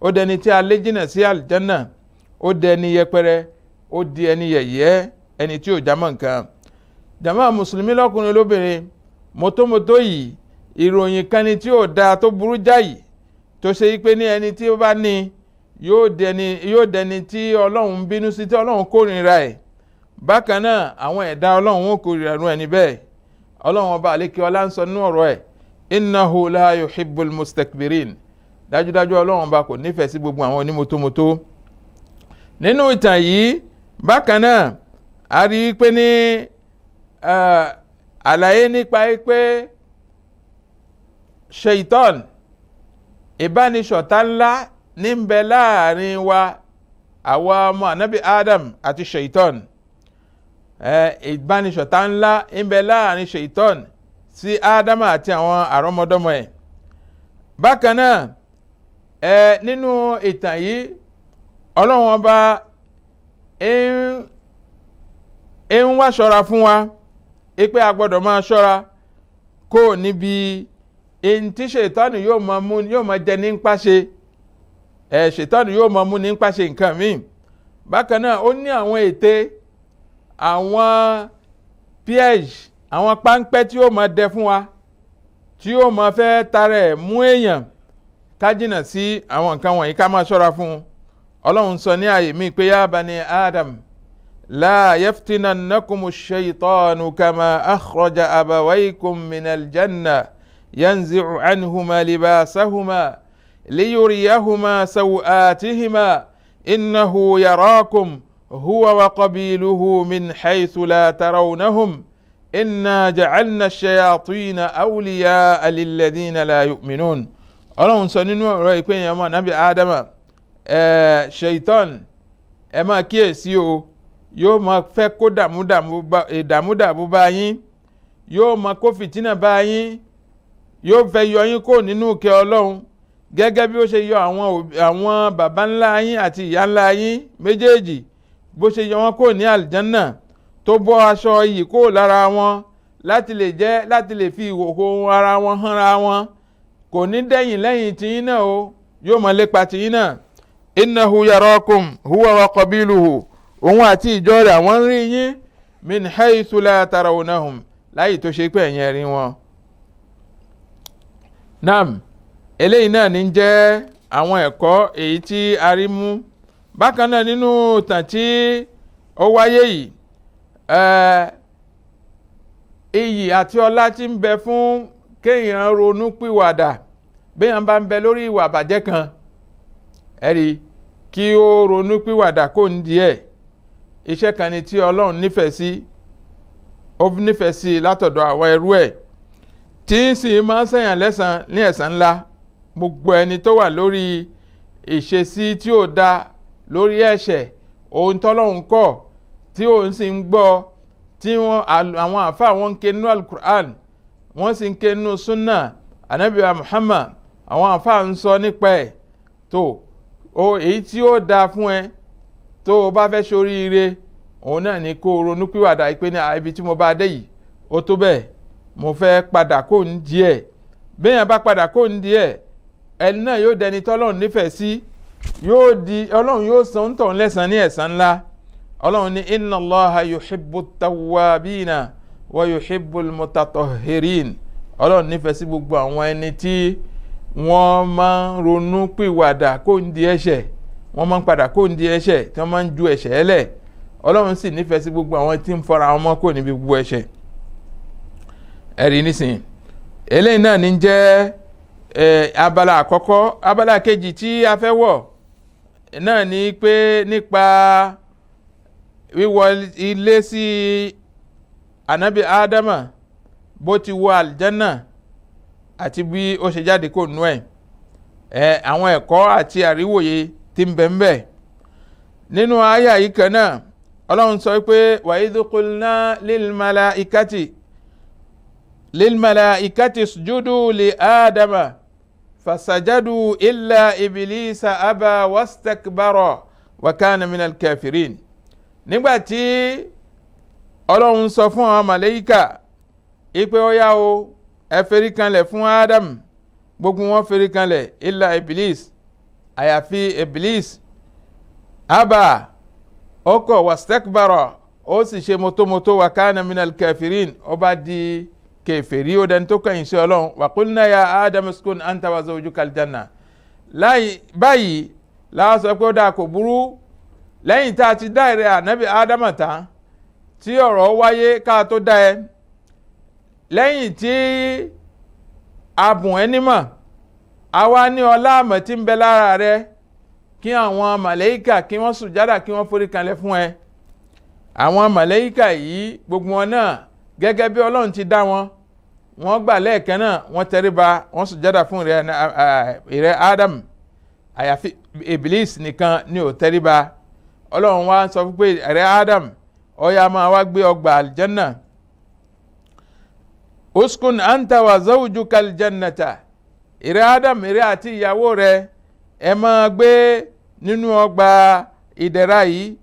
ó di ẹni tí a lé jìnnà sí àlìjánà, ó di ẹni yẹpẹrẹ, ó di ẹni yẹ̀yẹ́, ẹni tí ò jámọ́ nǹkan. Jàmá mùsùlùmí lọ́kùnrin lóbìnrin, mọ́tómọ́tó yìí, ìròyìn kan ni tí ò dáa, tó burú jáì, tó ṣe pé ní ẹni tí ó bá ní yóò dẹni tí Ọlọ́run ń bínú sí, tí Ọlọ́run kórìíra ẹ̀. Bákan náà, àwọn ẹ̀dá Ọlọ́run ó kórìíra irú ẹni bẹ́ẹ̀. Ọlọ́run ọba àlékè ọlá ń sọ nínú ọ̀rọ̀ ẹ̀: "Innahu la yuhibbul mustakbirin." Dájúdájú, Ọlọ́run ọba kò nífẹ̀ẹ́ sí gbogbo àwọn onímọ́tómọ́tó. Nínú ìtàn yìí bákan náà, a rí i pé ní àlàyé nípa pé ṣèitán, ìbánisọ̀tá ńlá ní ń bẹ láàrin wa, àwa ọmọ ànábì Adam àti ṣèitán. Ìbánisọ̀tá ńlá ń bẹ láàrin ṣèitán sí Ádámù àti àwọn àrọ́mọdọ́mọ ẹ̀. Bákan náà, nínú ìtàn yìí, Ọlọ́run ọba ń wá ṣọ́ra fún wa pé a gbọ́dọ̀ máa ṣọ́ra kó níbi èyí tí ṣètọ́nù yóò máa mú, yóò máa jẹ ní pàṣẹ ẹ, ṣètọ́nù yóò máa mú ní pàṣẹ nǹkan míì. Bákan náà, ó ní àwọn ète, àwọn piège, àwọn páńpẹ́ tí yóò máa dẹ fún wa, tí yóò máa fẹ́ tara ẹ̀ mú èèyàn. Ká jìnnà sí àwọn nǹkan wọ̀nyí, ká máa ṣọ́ra fún un. Ọlọ́run sọ ní ààyè míì pé: "Ya bani Adam, la yaftinannakumu shaytanu kama akhraja abawaykum minal janna yanzi'u anhuma libasahuma liyuriyahuma sawatihima innahu yarakum." Huwa wa qabiluhu min haythu la tarawnahum inna ja'alna ash-shayatina awliya'a lilladhina la yu'minun. Ọlọ́run sọ nínú ọ̀rọ̀ ìpè yẹn mọ́ nábì Ádámà, ẹ̀ ṣèitán, ẹ máa kíyèsí o, yóò máa fẹ́ kó ìdààmúdàbò bá yín, yóò máa kó fìtínà bá yín, yóò fẹ́ yọ yín kó nínú ìkẹ́ Ọlọ́run, gẹ́gẹ́ bí ó ṣe yọ àwọn baba ńlá yín àti ìyá ńlá yín méjèèjì, bó ṣe yọ wọn kó ní àlìjánná, tó bọ́ aṣọ iyì kó lára wọn láti lè jẹ́ láti lè fi ìhòòhò ara wọn hànra wọn. Kò ní dẹ́yìn lẹ́yìn tiyín náà o, yóò máa lépa tiyín náà. Innahu yarakum huwa wa qabiluhu, òun àti ìjọ rẹ̀ àwọn ń rí yín, min haythu la tarawnahum, láyì tó ṣe pé ẹ̀yin rí wọn. Naam, eléyìí náà ní jẹ́ àwọn ẹ̀kọ́ èyí tí a rí mú. Bákan náà, nínú ìtàn tí ó wáyé yìí, iyì àti ọlá tí ń bẹ fún kéèyàn ronú pìwàdà béèyàn bá ń bẹ lórí ìwà àbàjẹ́ kan, ẹ̀rí kí ó ronú pìwàdà kó ń di ẹ̀, iṣẹ́ kan ni tí Ọlọ́run nífẹ̀ẹ́ sí, ó nífẹ̀ẹ́ sí látọ̀dọ̀ àwọn ẹrú ẹ̀, tí ń sì máa ń sẹ̀yàn lẹ́san ní ẹ̀san ńlá. Gbogbo ẹni tó wà lórí ìṣesí tí ò da, lórí ẹ̀ṣẹ̀, ohun tọ́lọ́run kọ̀, tí òun sì ń gbọ́, tí wọ́n àwọn àáfàá wọn ń ké nínú Alukur'an, wọ́n sì ń ké nínú sunna anabi Muhammad, àwọn àáfàá ń sọ nípa ẹ̀ tó o, èyí tí ó dáa fún ẹ tó o bá fẹ́ ṣoríire, òun náà ni kó o ronú pìwàdà pé ní ibi tí mo bá dé yìí, ó tó bẹ́ẹ̀, mo fẹ́ padà kó ń díẹ̀. Béèyàn bá padà kó ń díẹ̀, ẹni náà yóò dẹni tọ́lọ́run nífẹ̀ẹ́ sí, yóò di Ọlọ́run yóò san ń tọ̀ lẹ́san ní ẹ̀san ńlá. Ọlọ́run ní inna Allaha yuhibbu tawwabina wa yuhibbu al-mutatahhirin. Ọlọ́run nífẹ̀ẹ́ sí gbogbo àwọn ẹni tí wọ́n máa ń ronú pìwàdà kó ń di ẹ̀ṣẹ̀, wọ́n máa ń padà kó ń di ẹ̀ṣẹ̀, tí wọ́n máa ń ju ẹ̀ṣẹ̀ ẹlẹ̀. Ọlọ́run sì nífẹ̀ẹ́ sí gbogbo àwọn tí ń fọra wọn mọ́ kó níbi gbogbo ẹ̀ṣẹ̀. Ẹ̀rí nísìnyí, eléyìí náà ní jẹ́ abala àkọ́kọ́. Abala kejì tí a fẹ́ wọ̀ náà ni pé nípa wíwọ ilé sí anabi Ádámà, bó ti wọ àlìjánà àti bí ó ṣe jáde kó nú ẹ̀, àwọn ẹ̀kọ́ àti àríwòye tí ń bẹ ń bẹ nínú àyà yìí kan náà. Ọlọ́run sọ pé wa idh qulna lil malaikati isjudu li Ádámà fasajadu illa ibilisa aba wastakbara wa kana minal kafirin. Nígbà tí Ọlọ́run sọ fún àwọn màlẹ́yíkà ipe ó yá o, ẹ ferí kanlẹ̀ fún Adam, gbogbo wọn ferí kanlẹ̀, illa iblis, àyàfi Iblis, aba, ó kọ̀, wastakbara, ó sì ṣe mọ́tòmọ́tò, wa kana minal kafirin, ó bá di kèfèrí, ó dẹni tó kẹ̀yìn sí Ọlọ́run. Wa qulna ya Adam uskun anta wa zawjuka aljanna. Láyìí báyìí láwọn sọ pé ó dáa, kò burú, lẹ́yìn tá a ti dá ìrẹ́ ànábì Ádámà tán, tí ọ̀rọ̀ wáyé ká tó dá ẹ, lẹ́yìn tí a bùn ẹ́ nímọ̀, àwa ní ọlá àmọ̀ tí ń bẹ lára rẹ, kí àwọn màlẹ́kà kí wọ́n sùjádà, kí wọ́n forí kanlẹ̀ fún ẹ. Àwọn màlẹ́kà yìí, gbogbo wọn náà, gẹ́gẹ́ bí Ọlọ́run ti dá wọn, wọ́n gbà lẹ́ẹ̀kan náà, wọ́n tẹríba, wọ́n sùjádà fún ìrẹ́ Adam, àyàfi Iblis nìkan ni ò tẹríba. Ọlọ́run wá sọ fún pé, ìrẹ́ Adam, ó yá, máa wá gbé ọgbà àlìjánà. Uskun anta wa zawjuka aljannata, ìrẹ́ Adam, ìrẹ́ àti ìyàwó rẹ, ẹ máa gbé nínú ọgbà ìdẹ̀ra yìí.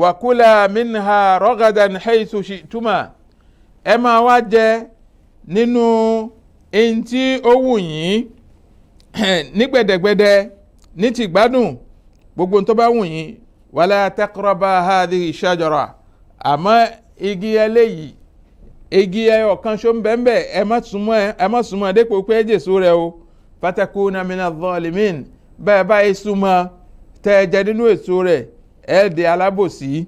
Wa kula minha ragadan haythu shi'tuma, ẹ máa wá jẹ nínú ẹni tí ó wù yín ní gbẹ̀dẹ̀gbẹ̀dẹ̀, ní ti gbádùn, gbogbo tó bá wù yín. Wala taqraba hadhihi shajara, àmọ́ igi eléyìí, igi ẹyọ kan ṣó ń bẹ́ẹ̀, ẹ má súnmọ́, ẹ má súnmọ́ dépò pé ẹ jèso rẹ o. Fatakuna mina zalimin, bẹ́ẹ̀ báyìí súnmọ́ tẹ́ ẹ jẹ nínú èso rẹ̀, ẹ di alábòsí.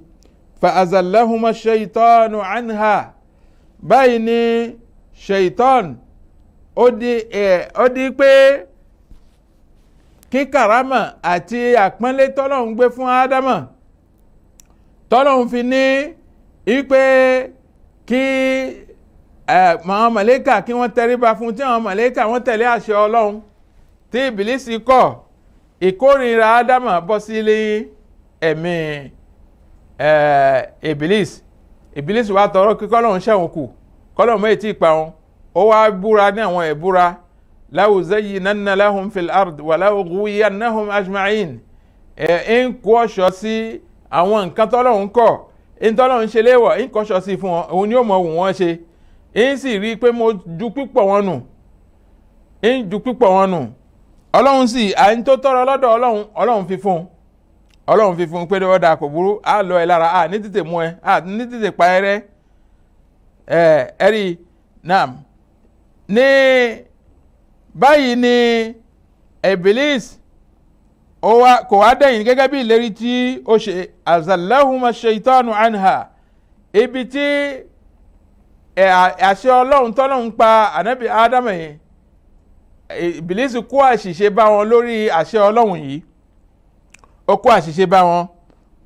Fa azallahuma shaytanu anha, báyìí ni shaitan ó di pé kí karama àti àpọ́nlé tọ́lọ́run gbé fún Ádámà. Tọ́lọ́hún fi ní ipe kí àwọn màlẹ́kà kí wọ́n tẹríba fún, tí àwọn màlẹ́kà wọ́n tẹ̀lé àṣẹ Ọlọ́run, tí Ìbílísì kọ̀, ìkórìíra Ádámà bọ́ sílé ẹ̀mí Ìbílísì. Ìbílísì wá tọrọ kí kọ́lọ́hún ṣẹ̀wọ̀n kù, kọ́lọ́hún mẹ́ẹ̀ tí ì pa wọn. Ó wá búra ní àwọn ìbúra, law zayyinanna lahum fil ard wa law ghuwiyannahum ajma'in. Ẹ̀ ń kó ọ̀ṣọ́ sí àwọn nǹkan tọ́lọ́hún kọ̀, ń tọ́lọ́hún ṣe léwọ̀, ń kọ́ṣọ́ sí fún wọn, òun ni ó mọ òun wọn ṣe, ń sì rí i pé mo ju pípọ̀ wọn nù, ń ju pípọ̀ wọn nù. Ọlọ́run sì à ń tó tọrọ lọ́dọ̀ Ọlọ́run, Ọlọ́run fi fún un, Ọlọ́run fi fún un pé ó dáa, kò burú, á lọ ẹ lára, á ní tètè mú ẹ, á ní tètè pa ẹ rẹ́. Ẹ ẹ rí naam. Ní báyìí ni Iblis kò wá dẹ̀yìn gẹ́gẹ́ bí ìlérí tí ó ṣe, azallahuma shaitanu anha, ibi tí àṣẹ Ọlọ́run tọ́lọ́run pa ànábì Ádámù yìí, Iblis kó àṣìṣe bá wọn lórí àṣẹ Ọlọ́run yìí, ó kó àṣìṣe bá wọn,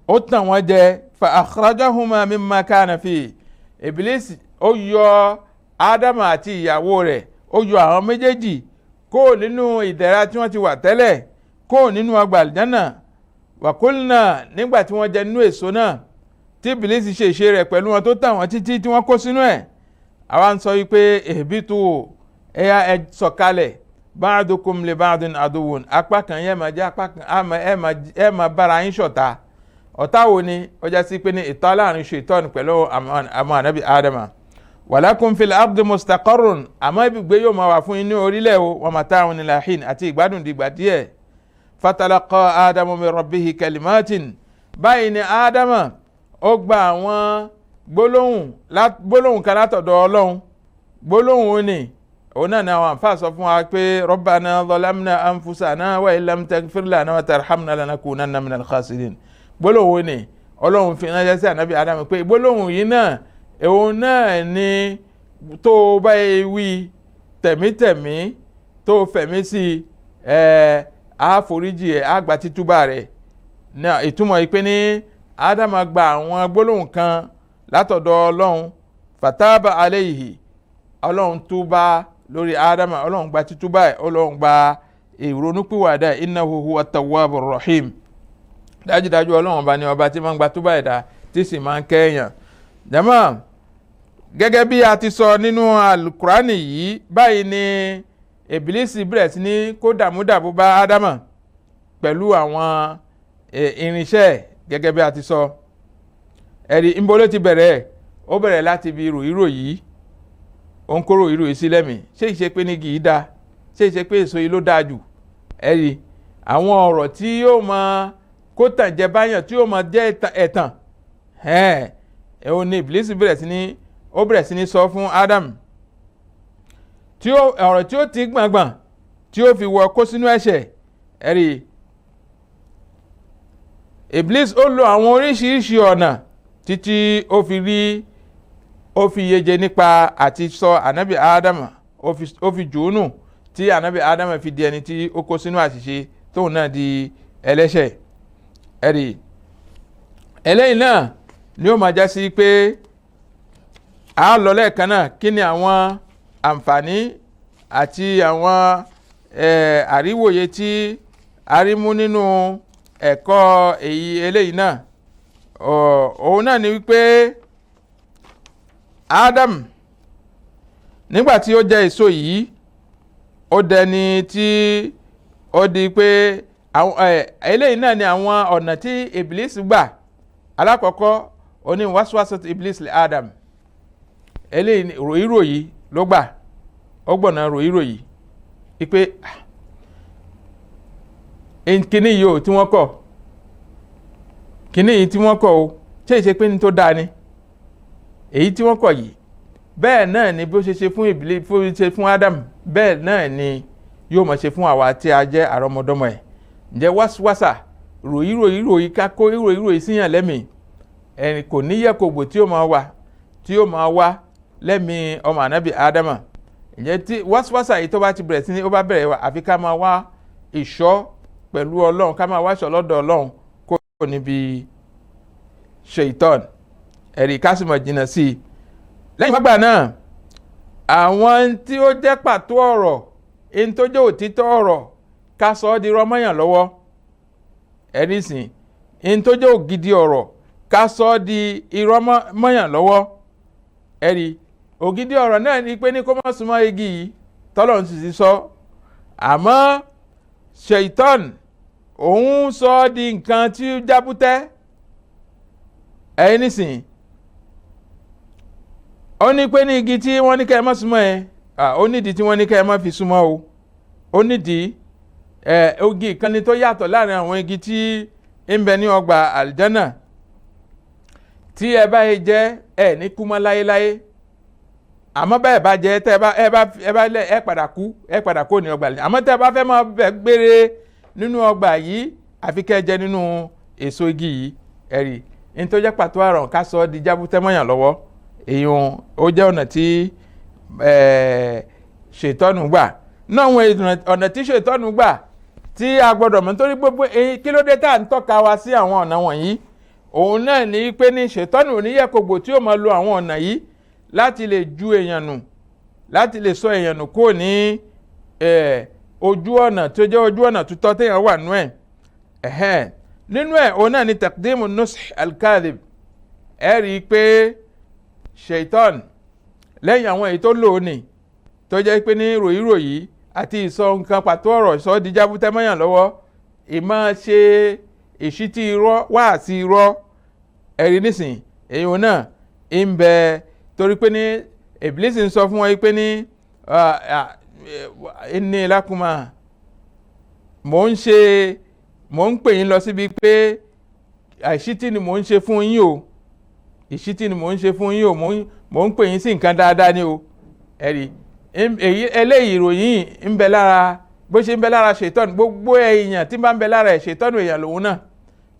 ó tàn wọ́n jẹ. Fa akhrajahuma mimma kana fi. Iblis ó yọ Ádámù àti ìyàwó rẹ̀, ó yọ àwọn méjèèjì kó nínú ìdẹ̀ra tí wọ́n ti wà tẹ́lẹ̀, kó nínú ọgbà àlùjánnà. Wàkúlnà, nígbà tí wọ́n jẹ nínú èso náà, tí Ìbílísì ṣe ìṣe rẹ̀ pẹ̀lú wọn, tó tàn wọ́n títí tí wọ́n kó sínú ẹ̀, àwa ń sọ wípé ihbitu, ẹ̀yà ẹ̀ sọ̀kalẹ̀, ba'dukum li ba'din aduwwun, apá kan yẹn máa jẹ́ apá kan, ẹ̀ máa bára yín ṣọ̀tá. Ọ̀tá wo ni ó já sí pé ní ìtọ́ láàrin ṣètọ́nù pẹ̀lú àmọ́ ànábì Ádámà. Walakum fil ardi mustaqarrun, àmọ́ ibùgbé yóò máa wà fún yín ní orílẹ̀ o, wa mata'un ila hin, àti ìgbádùn dìgbà díẹ̀. Fatalaqa Ádámù min rabbihi kalimatin, báyìí ni Ádámà ó gba àwọn gbólóhùn kan látọ̀dọ̀ Ọlọ́run. Gbólóhùn ni òun náà ni àwọn àǹfààní sọ fún wa pé rabbana zalamna anfusana wa illam taghfir lana wa tarhamna lanakunanna minal khasirin. Gbólóhùn ni Ọlọ́run fi ránṣẹ́ sí ànábì Ádámù pé gbólóhùn yìí náà, òun náà ni tó o bá yẹ wí tẹ̀mítẹ̀mí, tó o fẹ̀mí sí ẹ̀, á foríjì ẹ̀, á gba títúbà rẹ̀. Ìtumọ̀ yìí pé ní Ádámù gba àwọn gbólóhùn kan látọ̀dọ̀ Ọlọ́run, fataba alayhi, Ọlọ́run túbà lórí Ádámù, Ọlọ́run gba títúbà ẹ̀, Ọlọ́run gba ìrònúpìwàdà, innahu huwa tawwabur rahim. Dájúdájú Ọlọ́run ọba ni ọba tí máa ń gba túbà ẹ̀dá, tí sì máa ń kẹ́yàn. Jàmá, gẹ́gẹ́ bí a ti sọ nínú alukurani yìí, báyìí ni Ìbílísì bẹ̀rẹ̀ sí ní kó dààmúdàbò bá Ádámà pẹ̀lú àwọn irinṣẹ́, gẹ́gẹ́ bí a ti sọ. Ẹ̀rí ńbo ló ti bẹ̀rẹ̀? Ó bẹ̀rẹ̀ láti ibi ròyìnròyìn. Ó ń kó ròyìnròyìn sí lẹ́mìí. Ṣé ìṣe pé ní igi yìí dáa? Ṣé ìṣe pé èso yìí ló dáa jù? Ẹ̀rí àwọn ọ̀rọ̀ tí yóò máa kó tàn jẹ báyàn, tí yóò máa jẹ́ ẹ̀tàn, ẹ̀ ò ní Ìbílísì bẹ̀rẹ̀ sí ní, ó bẹ̀rẹ̀ sí ní sọ fún Ádámù, tí ó ọ̀rọ̀ tí ó ti gbọ̀ngbọ̀n tí ó fi wọ kó sínú ẹ̀ṣẹ̀. Ẹ̀rí Iblis ó lo àwọn oríṣiríṣi ọ̀nà títí ó fi rí, ó fi yege nípa àti sọ ànábì Ádámù, ó fi jù ú nù, tí ànábì Ádámù fi di ẹni tí ó kó sínú àṣìṣe, tóun náà di ẹlẹ́ṣẹ̀. Ẹ̀rí eléyìí náà ni ó máa já sí pé a lọ lẹ́ẹ̀kan náà. Kí ni àwọn àǹfààní àti àwọn àríwòye tí a rí mú nínú ẹ̀kọ́ èyí eléyìí náà? Òun náà ni wípé Adam, nígbà tí ó jẹ èso yìí, ó dẹni tí ó di pé eléyìí náà ni àwọn ọ̀nà tí Iblis gbà. Alákọ̀ọ́kọ́ oní waswasat Iblis li Adam, eléyìí ròyìnròyìn ló gbà, ó gbọ̀nà ròyìnròyìn ipe kíní yìí o tí wọ́n kọ̀, kíní yìí tí wọ́n kọ̀ o, ṣé ìṣe pé ní tó dáa ni èyí tí wọ́n kọ̀ yìí? Bẹ́ẹ̀ náà ni bó ṣe ṣe fún ìbílẹ̀, fún ṣe fún Adam, bẹ́ẹ̀ náà ni yóò máa ṣe fún àwa tí a jẹ́ àrọ́mọdọ́mọ ẹ̀. Ǹjẹ́ wáṣíwáṣà ròyìnròyìn ròyìn ká kó ròyìnròyìn síyàn lẹ́mìí, ẹni kò ní yẹ kò gbò tí ó máa wà, tí ó máa wá lẹ́mìí ọmọ ànábì Ádámà. Ǹjẹ́ tí wáṣíwáṣà yìí tó bá ti bẹ̀rẹ̀ sí ní ó bá bẹ̀rẹ̀ wá, àfi ká máa wá ìṣọ́ pẹ̀lú Ọlọ́run, ká máa wá ìṣọ́ lọ́dọ̀ Ọlọ́run kó níbi ṣèitán. Ẹ̀rí kásìmọ̀ jìnnà sí i. Lẹ́yìn ìgbà náà, àwọn tí ó jẹ́ pàtó ọ̀rọ̀, ẹni tó jẹ́ òtítọ́ ọ̀rọ̀, ká sọ ọ́ di rọ́mọ́yàn lọ́wọ́. Ẹ̀rí sìn, ẹni tó jẹ́ ògidì ọ̀rọ̀, ká sọ ọ́ di irọ́ mọ́yàn lọ́wọ́. Ẹ̀rí ògidì ọ̀rọ̀ náà ni pé ní kó má súnmọ́ igi yìí tọ́lọ̀ ń sì sọ, àmọ́ ṣèitán òun sọ ọ́ di nǹkan tí ó jábútẹ́. Ẹ̀yin nísìn, ó ní pé ní igi tí wọ́n ní kẹ́ ẹ má súnmọ́ ẹ, ó nídìí tí wọ́n ní kẹ́ ẹ má fi súnmọ́ o. Ó nídìí ẹ, igi ìkànnì tó yàtọ̀ láàrin àwọn igi tí ń bẹ ní ọgbà àlìjánà, tí ẹ bá yẹ jẹ ẹ ní kú mọ́ láyéláyé. Àmọ́ bẹ́ẹ̀ bá jẹ, tẹ́ ẹ bá ẹ bá ẹ bá lẹ, ẹ padà kú, ẹ padà kó ní ọgbà àlìjánà. Àmọ́ tẹ́ ẹ bá fẹ́ máa bẹ gbére nínú ọgbà yìí, àfi kẹ́ ẹ jẹ nínú èso igi yìí. Ẹ̀rí ní tó jẹ́ pàtó àrùn, ká sọ ọ́ di jábútẹ́ mọ́yàn lọ́wọ́. Èèyàn ó jẹ́ ọ̀nà tí ṣètọ́nù gbà náà, àwọn ọ̀nà tí ṣètọ́nù gbà tí a gbọ́dọ̀ mọ̀, nítorí gbogbo kí ló dé tá à ń tọ́ka wa sí àwọn ọ̀nà wọ̀nyí? Òun náà ní pé ní ṣètọ́nù oníyẹ̀kọ̀gbò tí ó máa lo àwọn ọ̀nà yìí láti lè ju èèyàn nù, láti lè sọ èèyàn nù kúrò ní ojú ọ̀nà tí ó jẹ́ ojú ọ̀nà tutọ́ téèyàn wà nú ẹ̀. Nínú ẹ̀, òun náà ni taqdimu nush al-kadhib. Ẹ rí i pé ṣèitán, lẹ́yìn àwọn èyí tó lò ó nì tó jẹ́ pé ní ròyìnròyìn àti ìsọ nǹkan pàtó ọ̀rọ̀ sọ di jábútẹ́ mọ́yàn lọ́wọ́, ìmọ̀ ṣe ìṣítí irọ́, wáàsí irọ́. Ẹ̀rí nísìn, èyí òun náà ń bẹ, torí pé ní Ìbílísì ń sọ fún wọn pé ní inni lakuma, mò ń ṣe, mò ń pè yín lọ síbi pé àìṣítí ni mò ń ṣe fún yín o, ìṣítí ni mò ń ṣe fún yín o, mò ń pè yín sí nǹkan dáadáa ni o. Ẹ̀rí èyí eléyìí, ìròyìn ń bẹ lára, bó ṣe ń bẹ lára ṣètọ́nù, gbogbo èèyàn tí bá ń bẹ lára ẹ̀, ṣètọ́nù èèyàn lòun náà.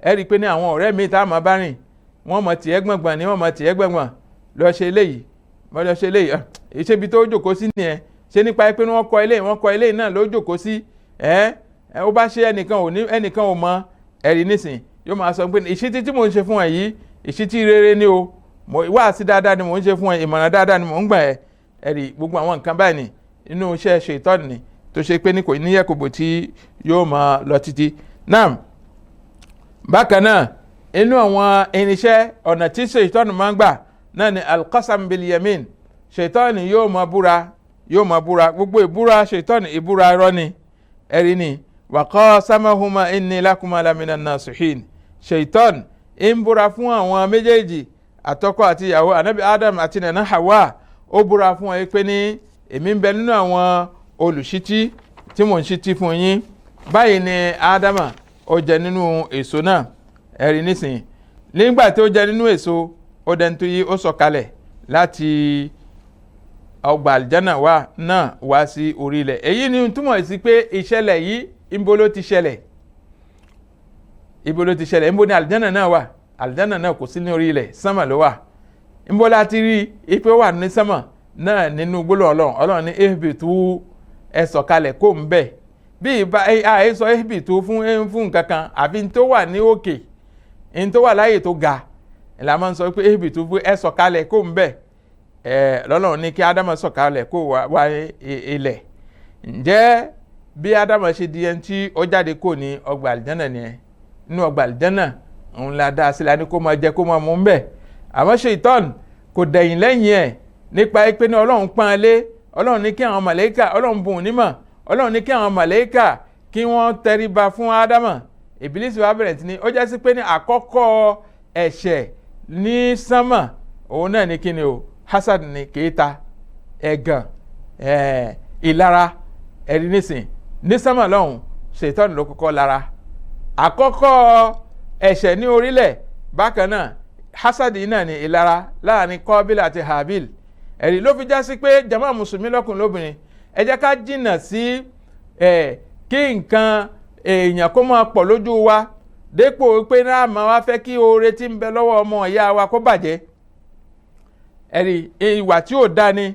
Ẹ rí i pé ní àwọn ọ̀rẹ́ mi tá a máa bá rìn, wọ́n mọ̀ tiẹ̀ gbọ̀ngbọ̀n ni, wọ́n mọ̀ tiẹ̀ gbọ̀ngbọ̀n, lọ ṣe eléyìí, wọ́n lọ ṣe eléyìí, ìṣebi tó jókòó sí nìyẹn, ṣe nípa pé wọ́n kọ eléyìí, wọ́n kọ eléyìí náà ló jókòó sí. Ẹ ó bá ṣe ẹnìkan ò ní, ẹnìkan ò mọ. Ẹ̀rí nísìn, yóò máa sọ pé ìṣítí tí mò ń ṣe fún ẹ yìí, ìṣítí rere ni o, wáàsí dáadáa ni mò ń ṣe fún ẹ, ìmọ̀ràn dáadáa ni mò ń gbà ẹ. Ẹ̀rí gbogbo àwọn nǹkan báyìí ni inú iṣẹ́ ṣètọ́nù ni, tó ṣe pé ní kò ní yẹ̀kọ̀bò tí yóò máa lọ títí náà. Bákan náà, inú àwọn irinṣẹ́ ọ̀nà tí ṣètọ́nù máa ń gbà náà ni alqasam bil yamin. Ṣètọ́nù yóò máa búra, yóò máa búra. Gbogbo ìbúra ṣètọ́nù, ìbúra irọ́ ni. Ẹ̀rí ni wa qasamahuma inni lakuma lamina nasihin. Ṣètọ́nù ń búra fún àwọn méjèèjì, àtọkọ àti ìyàwó, anabi Adam àti nana Hawa. Ó búra fún wọn pé ní èmi ń bẹ nínú àwọn olùṣítí tí mò ń ṣítí fún yín. Báyìí ni Ádámà ó jẹ nínú èso náà. Ẹ̀rí nísìnyí, nígbà tí ó jẹ nínú èso, ó dẹni tó yí, ó sọ̀kalẹ̀ láti ọgbà àlìjánà wa náà wá sí orí ilẹ̀. Èyí ni túmọ̀ sí pé ìṣẹ̀lẹ̀ yìí, ibo ló ti ṣẹlẹ̀? Ibo ló ti ṣẹlẹ̀? Ibo ni àlìjánà náà wà? Àlìjánà náà kò sí ní orí ilẹ̀, sánmà ló wà. Ibo la ti rí ipe wà ní sánmà náà? Nínú gbólóhùn Ọlọ́run. Ọlọ́run ní ehbitu, ẹ sọ̀kalẹ̀ kó ń bẹ̀. Bí ìbá àyè sọ ehbitu fún nǹkan kan àbí n tó wà ní òkè, n tó wà láyè tó ga la máa ń sọ pé ehbitu fún, ẹ sọ̀kalẹ̀ kó ń bẹ̀. Ẹ lọ́lọ́run ní kí Ádámù sọ̀kalẹ̀ kó wá ilẹ̀. Ǹjẹ́ bí Ádámù ṣe di ẹni tí ó jáde kó ní ọgbà àlìjánà nìyẹn. Nínú ọgbà àlìjánà òun la dá sí, la ní kó máa jẹ, kó máa mú ń bẹ̀. Àmọ́ Ṣèitán kò dẹ̀yìn lẹ́yìn ẹ̀ nípa pé ní Ọlọ́run pọ́n lé. Ọlọ́run ní kí àwọn màlẹ́kà, Ọlọ́run bùn nímọ̀, Ọlọ́run ní kí àwọn màlẹ́kà kí wọ́n tẹríba fún Ádámù. Ìbílísì wa bẹ̀rẹ̀ sí ní ó jẹ́ sí pé ní àkọ́kọ́ ẹ̀ṣẹ̀ ní sánmà, òun náà ní kíni o? Hasad ní kéta, ẹ̀gàn, ìlara. Ẹ̀rí nísìn, ní sánmà lọ́hùn, Ṣèitán ló kọ́kọ́ lára. Àkọ́kọ́ ẹ̀ṣẹ̀ ní orílẹ̀ bákan náà, hasad yìí náà ní ìlara láàrin Kọ́bílà àti Habil. Ẹ̀rí ló fi já sí pé jama mùsùlùmí lọ́kùnrin lóbìnrin, ẹ jẹ́ ká jìnnà sí kí nǹkan èèyàn kó máa pọ̀ lójú wa dépò pé náà máa wá fẹ́ kí oore tí ń bẹ lọ́wọ́ ọmọ ìyá wa kó bàjẹ́. Ẹ̀rí ìwà tí ò da ni,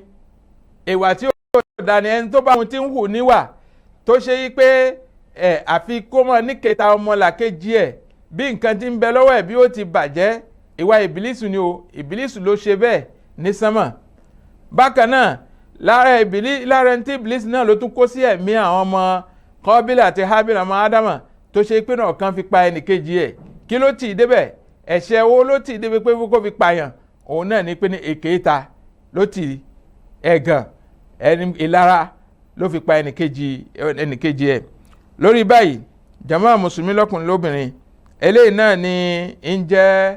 ìwà tí ò da ni. Ẹni tó bá ohun tí ń hù níwà tó ṣe yí pé àfi kó mọ̀ ní kẹta ọmọlàkejì ẹ̀, bí nǹkan tí ń bẹ lọ́wọ́ ẹ̀ bí ó ti bàjẹ́, Ìwà ìbílísù ni o, ìbílísù ló ṣe bẹ́ẹ̀ ní sánmà. Bákan náà lára ìbílí lára ẹni tí ìbílísù náà ló tún kó sí ẹ̀mí àwọn ọmọ Kọ́bílà àti Hábílà ọmọ Ádámà tó ṣe pé náà kan fi pa ẹnìkejì ẹ̀. Kí ló tì í débẹ̀? Ẹ̀ṣẹ̀ wo ló tì í débẹ̀ pé kó fi pààyàn? Òun náà ní pé ní èké ta ló tì í, ẹ̀gàn ẹni ìlara ló fi pa ẹnìkejì ẹ̀. Lórí báyìí, jàmáà mùsùlùmí lọ́kùnrin lóbìnrin, eléyìí náà ni ń jẹ́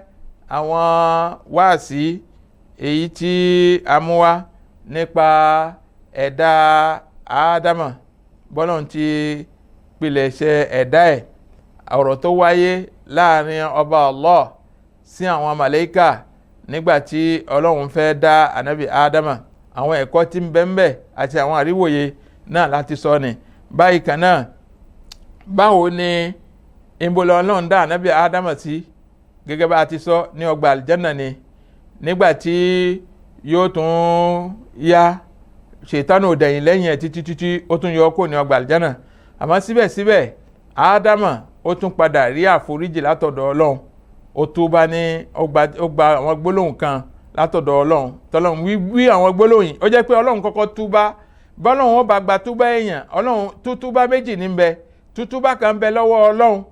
àwọn wáàsí èyí tí a mú wá nípa ẹ̀dá Ádámà, bọ́lọ́hun ti pilẹ̀ṣẹ̀ ẹ̀dá ẹ̀, ọ̀rọ̀ tó wáyé láàrin ọba Allah sí àwọn màláíkà nígbà tí Ọlọ́run fẹ́ dá ànábì Ádámà, àwọn ẹ̀kọ́ tí ń bẹ ńbẹ̀ àti àwọn àríwòye náà láti sọ ni. Báyìí kan náà, báwo ni ìbòlò Ọlọ́run dá ànábì Ádámà sí? Gẹ́gẹ́ bá a ti sọ ní ọgbà àlìjánà ni. Nígbà tí yóò tún yá, ṣètánù ò dẹ̀yìn lẹ́yìn ẹ̀ títí títí ó tún yọ kó ní ọgbà àlìjánà. Àmọ́ síbẹ̀síbẹ̀ Ádámà ó tún padà rí àforíjì látọ̀dọ̀ Ọlọ́run. Ó tún bá ní ó gba àwọn gbólóhùn kan látọ̀dọ̀ Ọlọ́run, tọ́lọ́run wí àwọn gbólóhùn yìí. Ó jẹ́ pé Ọlọ́run kọ́kọ́ túbá. Bọ́lọ́run ó bá gba túbá èèyàn, Ọlọ́run tútúbá méjì ní bẹ. Tútúbá kan bẹ lọ́wọ́ Ọlọ́run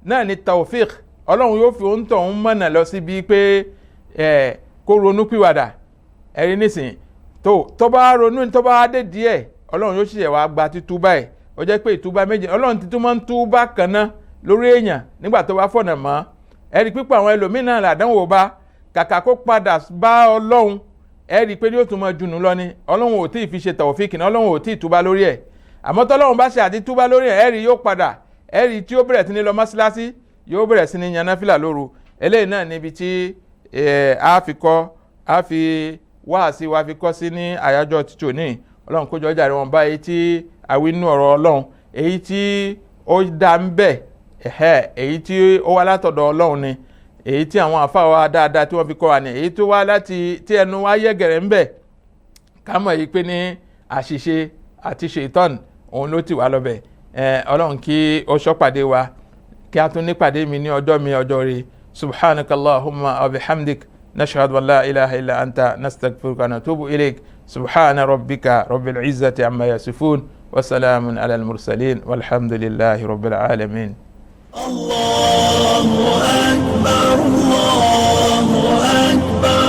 náà ní taofik. Ọlọ́run yóò fi òun tọ̀hún mọ̀nà lọ síbi pé ẹ̀ kó ronú pìwàdà. Ẹ̀rí nísìn tó bá ronú, tó bá dé díẹ̀, Ọlọ́run yóò ṣẹ̀ṣẹ̀ wá gba títúbá ẹ̀. Ó jẹ́ pé ìtúbá méjì Ọlọ́run ti tún máa ń túbá kan náà lórí èèyàn nígbà tó bá fọ̀nà mọ́. Ẹ̀rí pípọ̀ àwọn ẹlòmíràn làdánwò bá, kàkà kó padà bá Ọlọ́run, ẹ̀rí pé yóò tún máa junú lọ ni. Ọlọ́run ò tí ì fi ṣe tàwọ́fíìkì náà, Ọlọ́run ò tí ì túbá lórí ẹ̀. Àmọ́ tọ́lọ́run bá ṣe àti túbá lórí ẹ̀, ẹ̀rí yóò padà, ẹ̀rí tí ó bẹ̀rẹ̀ sí ní lọ mọ́ṣáláṣí, yóò bẹ̀rẹ̀ sí ní yan náfìlà lóru. Eléyìí náà níbi tí a fi kọ́, a fi wáàsí wa fi kọ́ sí ní àyájọ́ títí òní. Ọlọ́run kó jọ̀ọ́ jàre wọn bá èyí tí àwínú ọ̀rọ̀ Ọlọ́run, èyí tí ó dá ń bẹ̀, èyí tí ó wá látọ̀dọ̀ Ọlọ́run ni, èyí tí àwọn àfáà wa dáadáa tí wọ́n fi kọ́ wa ni, èyí tó wá láti tí ẹnu wa yẹ̀gẹ̀rẹ̀ ń bẹ̀, ká mọ̀ yìí pé ní àṣìṣe àti ṣètọ́n òun ló ti wá lọ́bẹ̀. Ọlọ́run kí ó ṣọ́pàdé wa, kí a tún nípàdé mi ní ọjọ́ mi ọjọ́ rí. Subhanakallahumma wa bihamdik, nashhadu an la ilaha illa anta, nastaghfiruka wa natubu ilayk. Subhana rabbika rabbil izzati amma yasifun, wa salamun ala al-mursalin, walhamdulillahi rabbil alamin. Allahu akbar, Allahu akbar.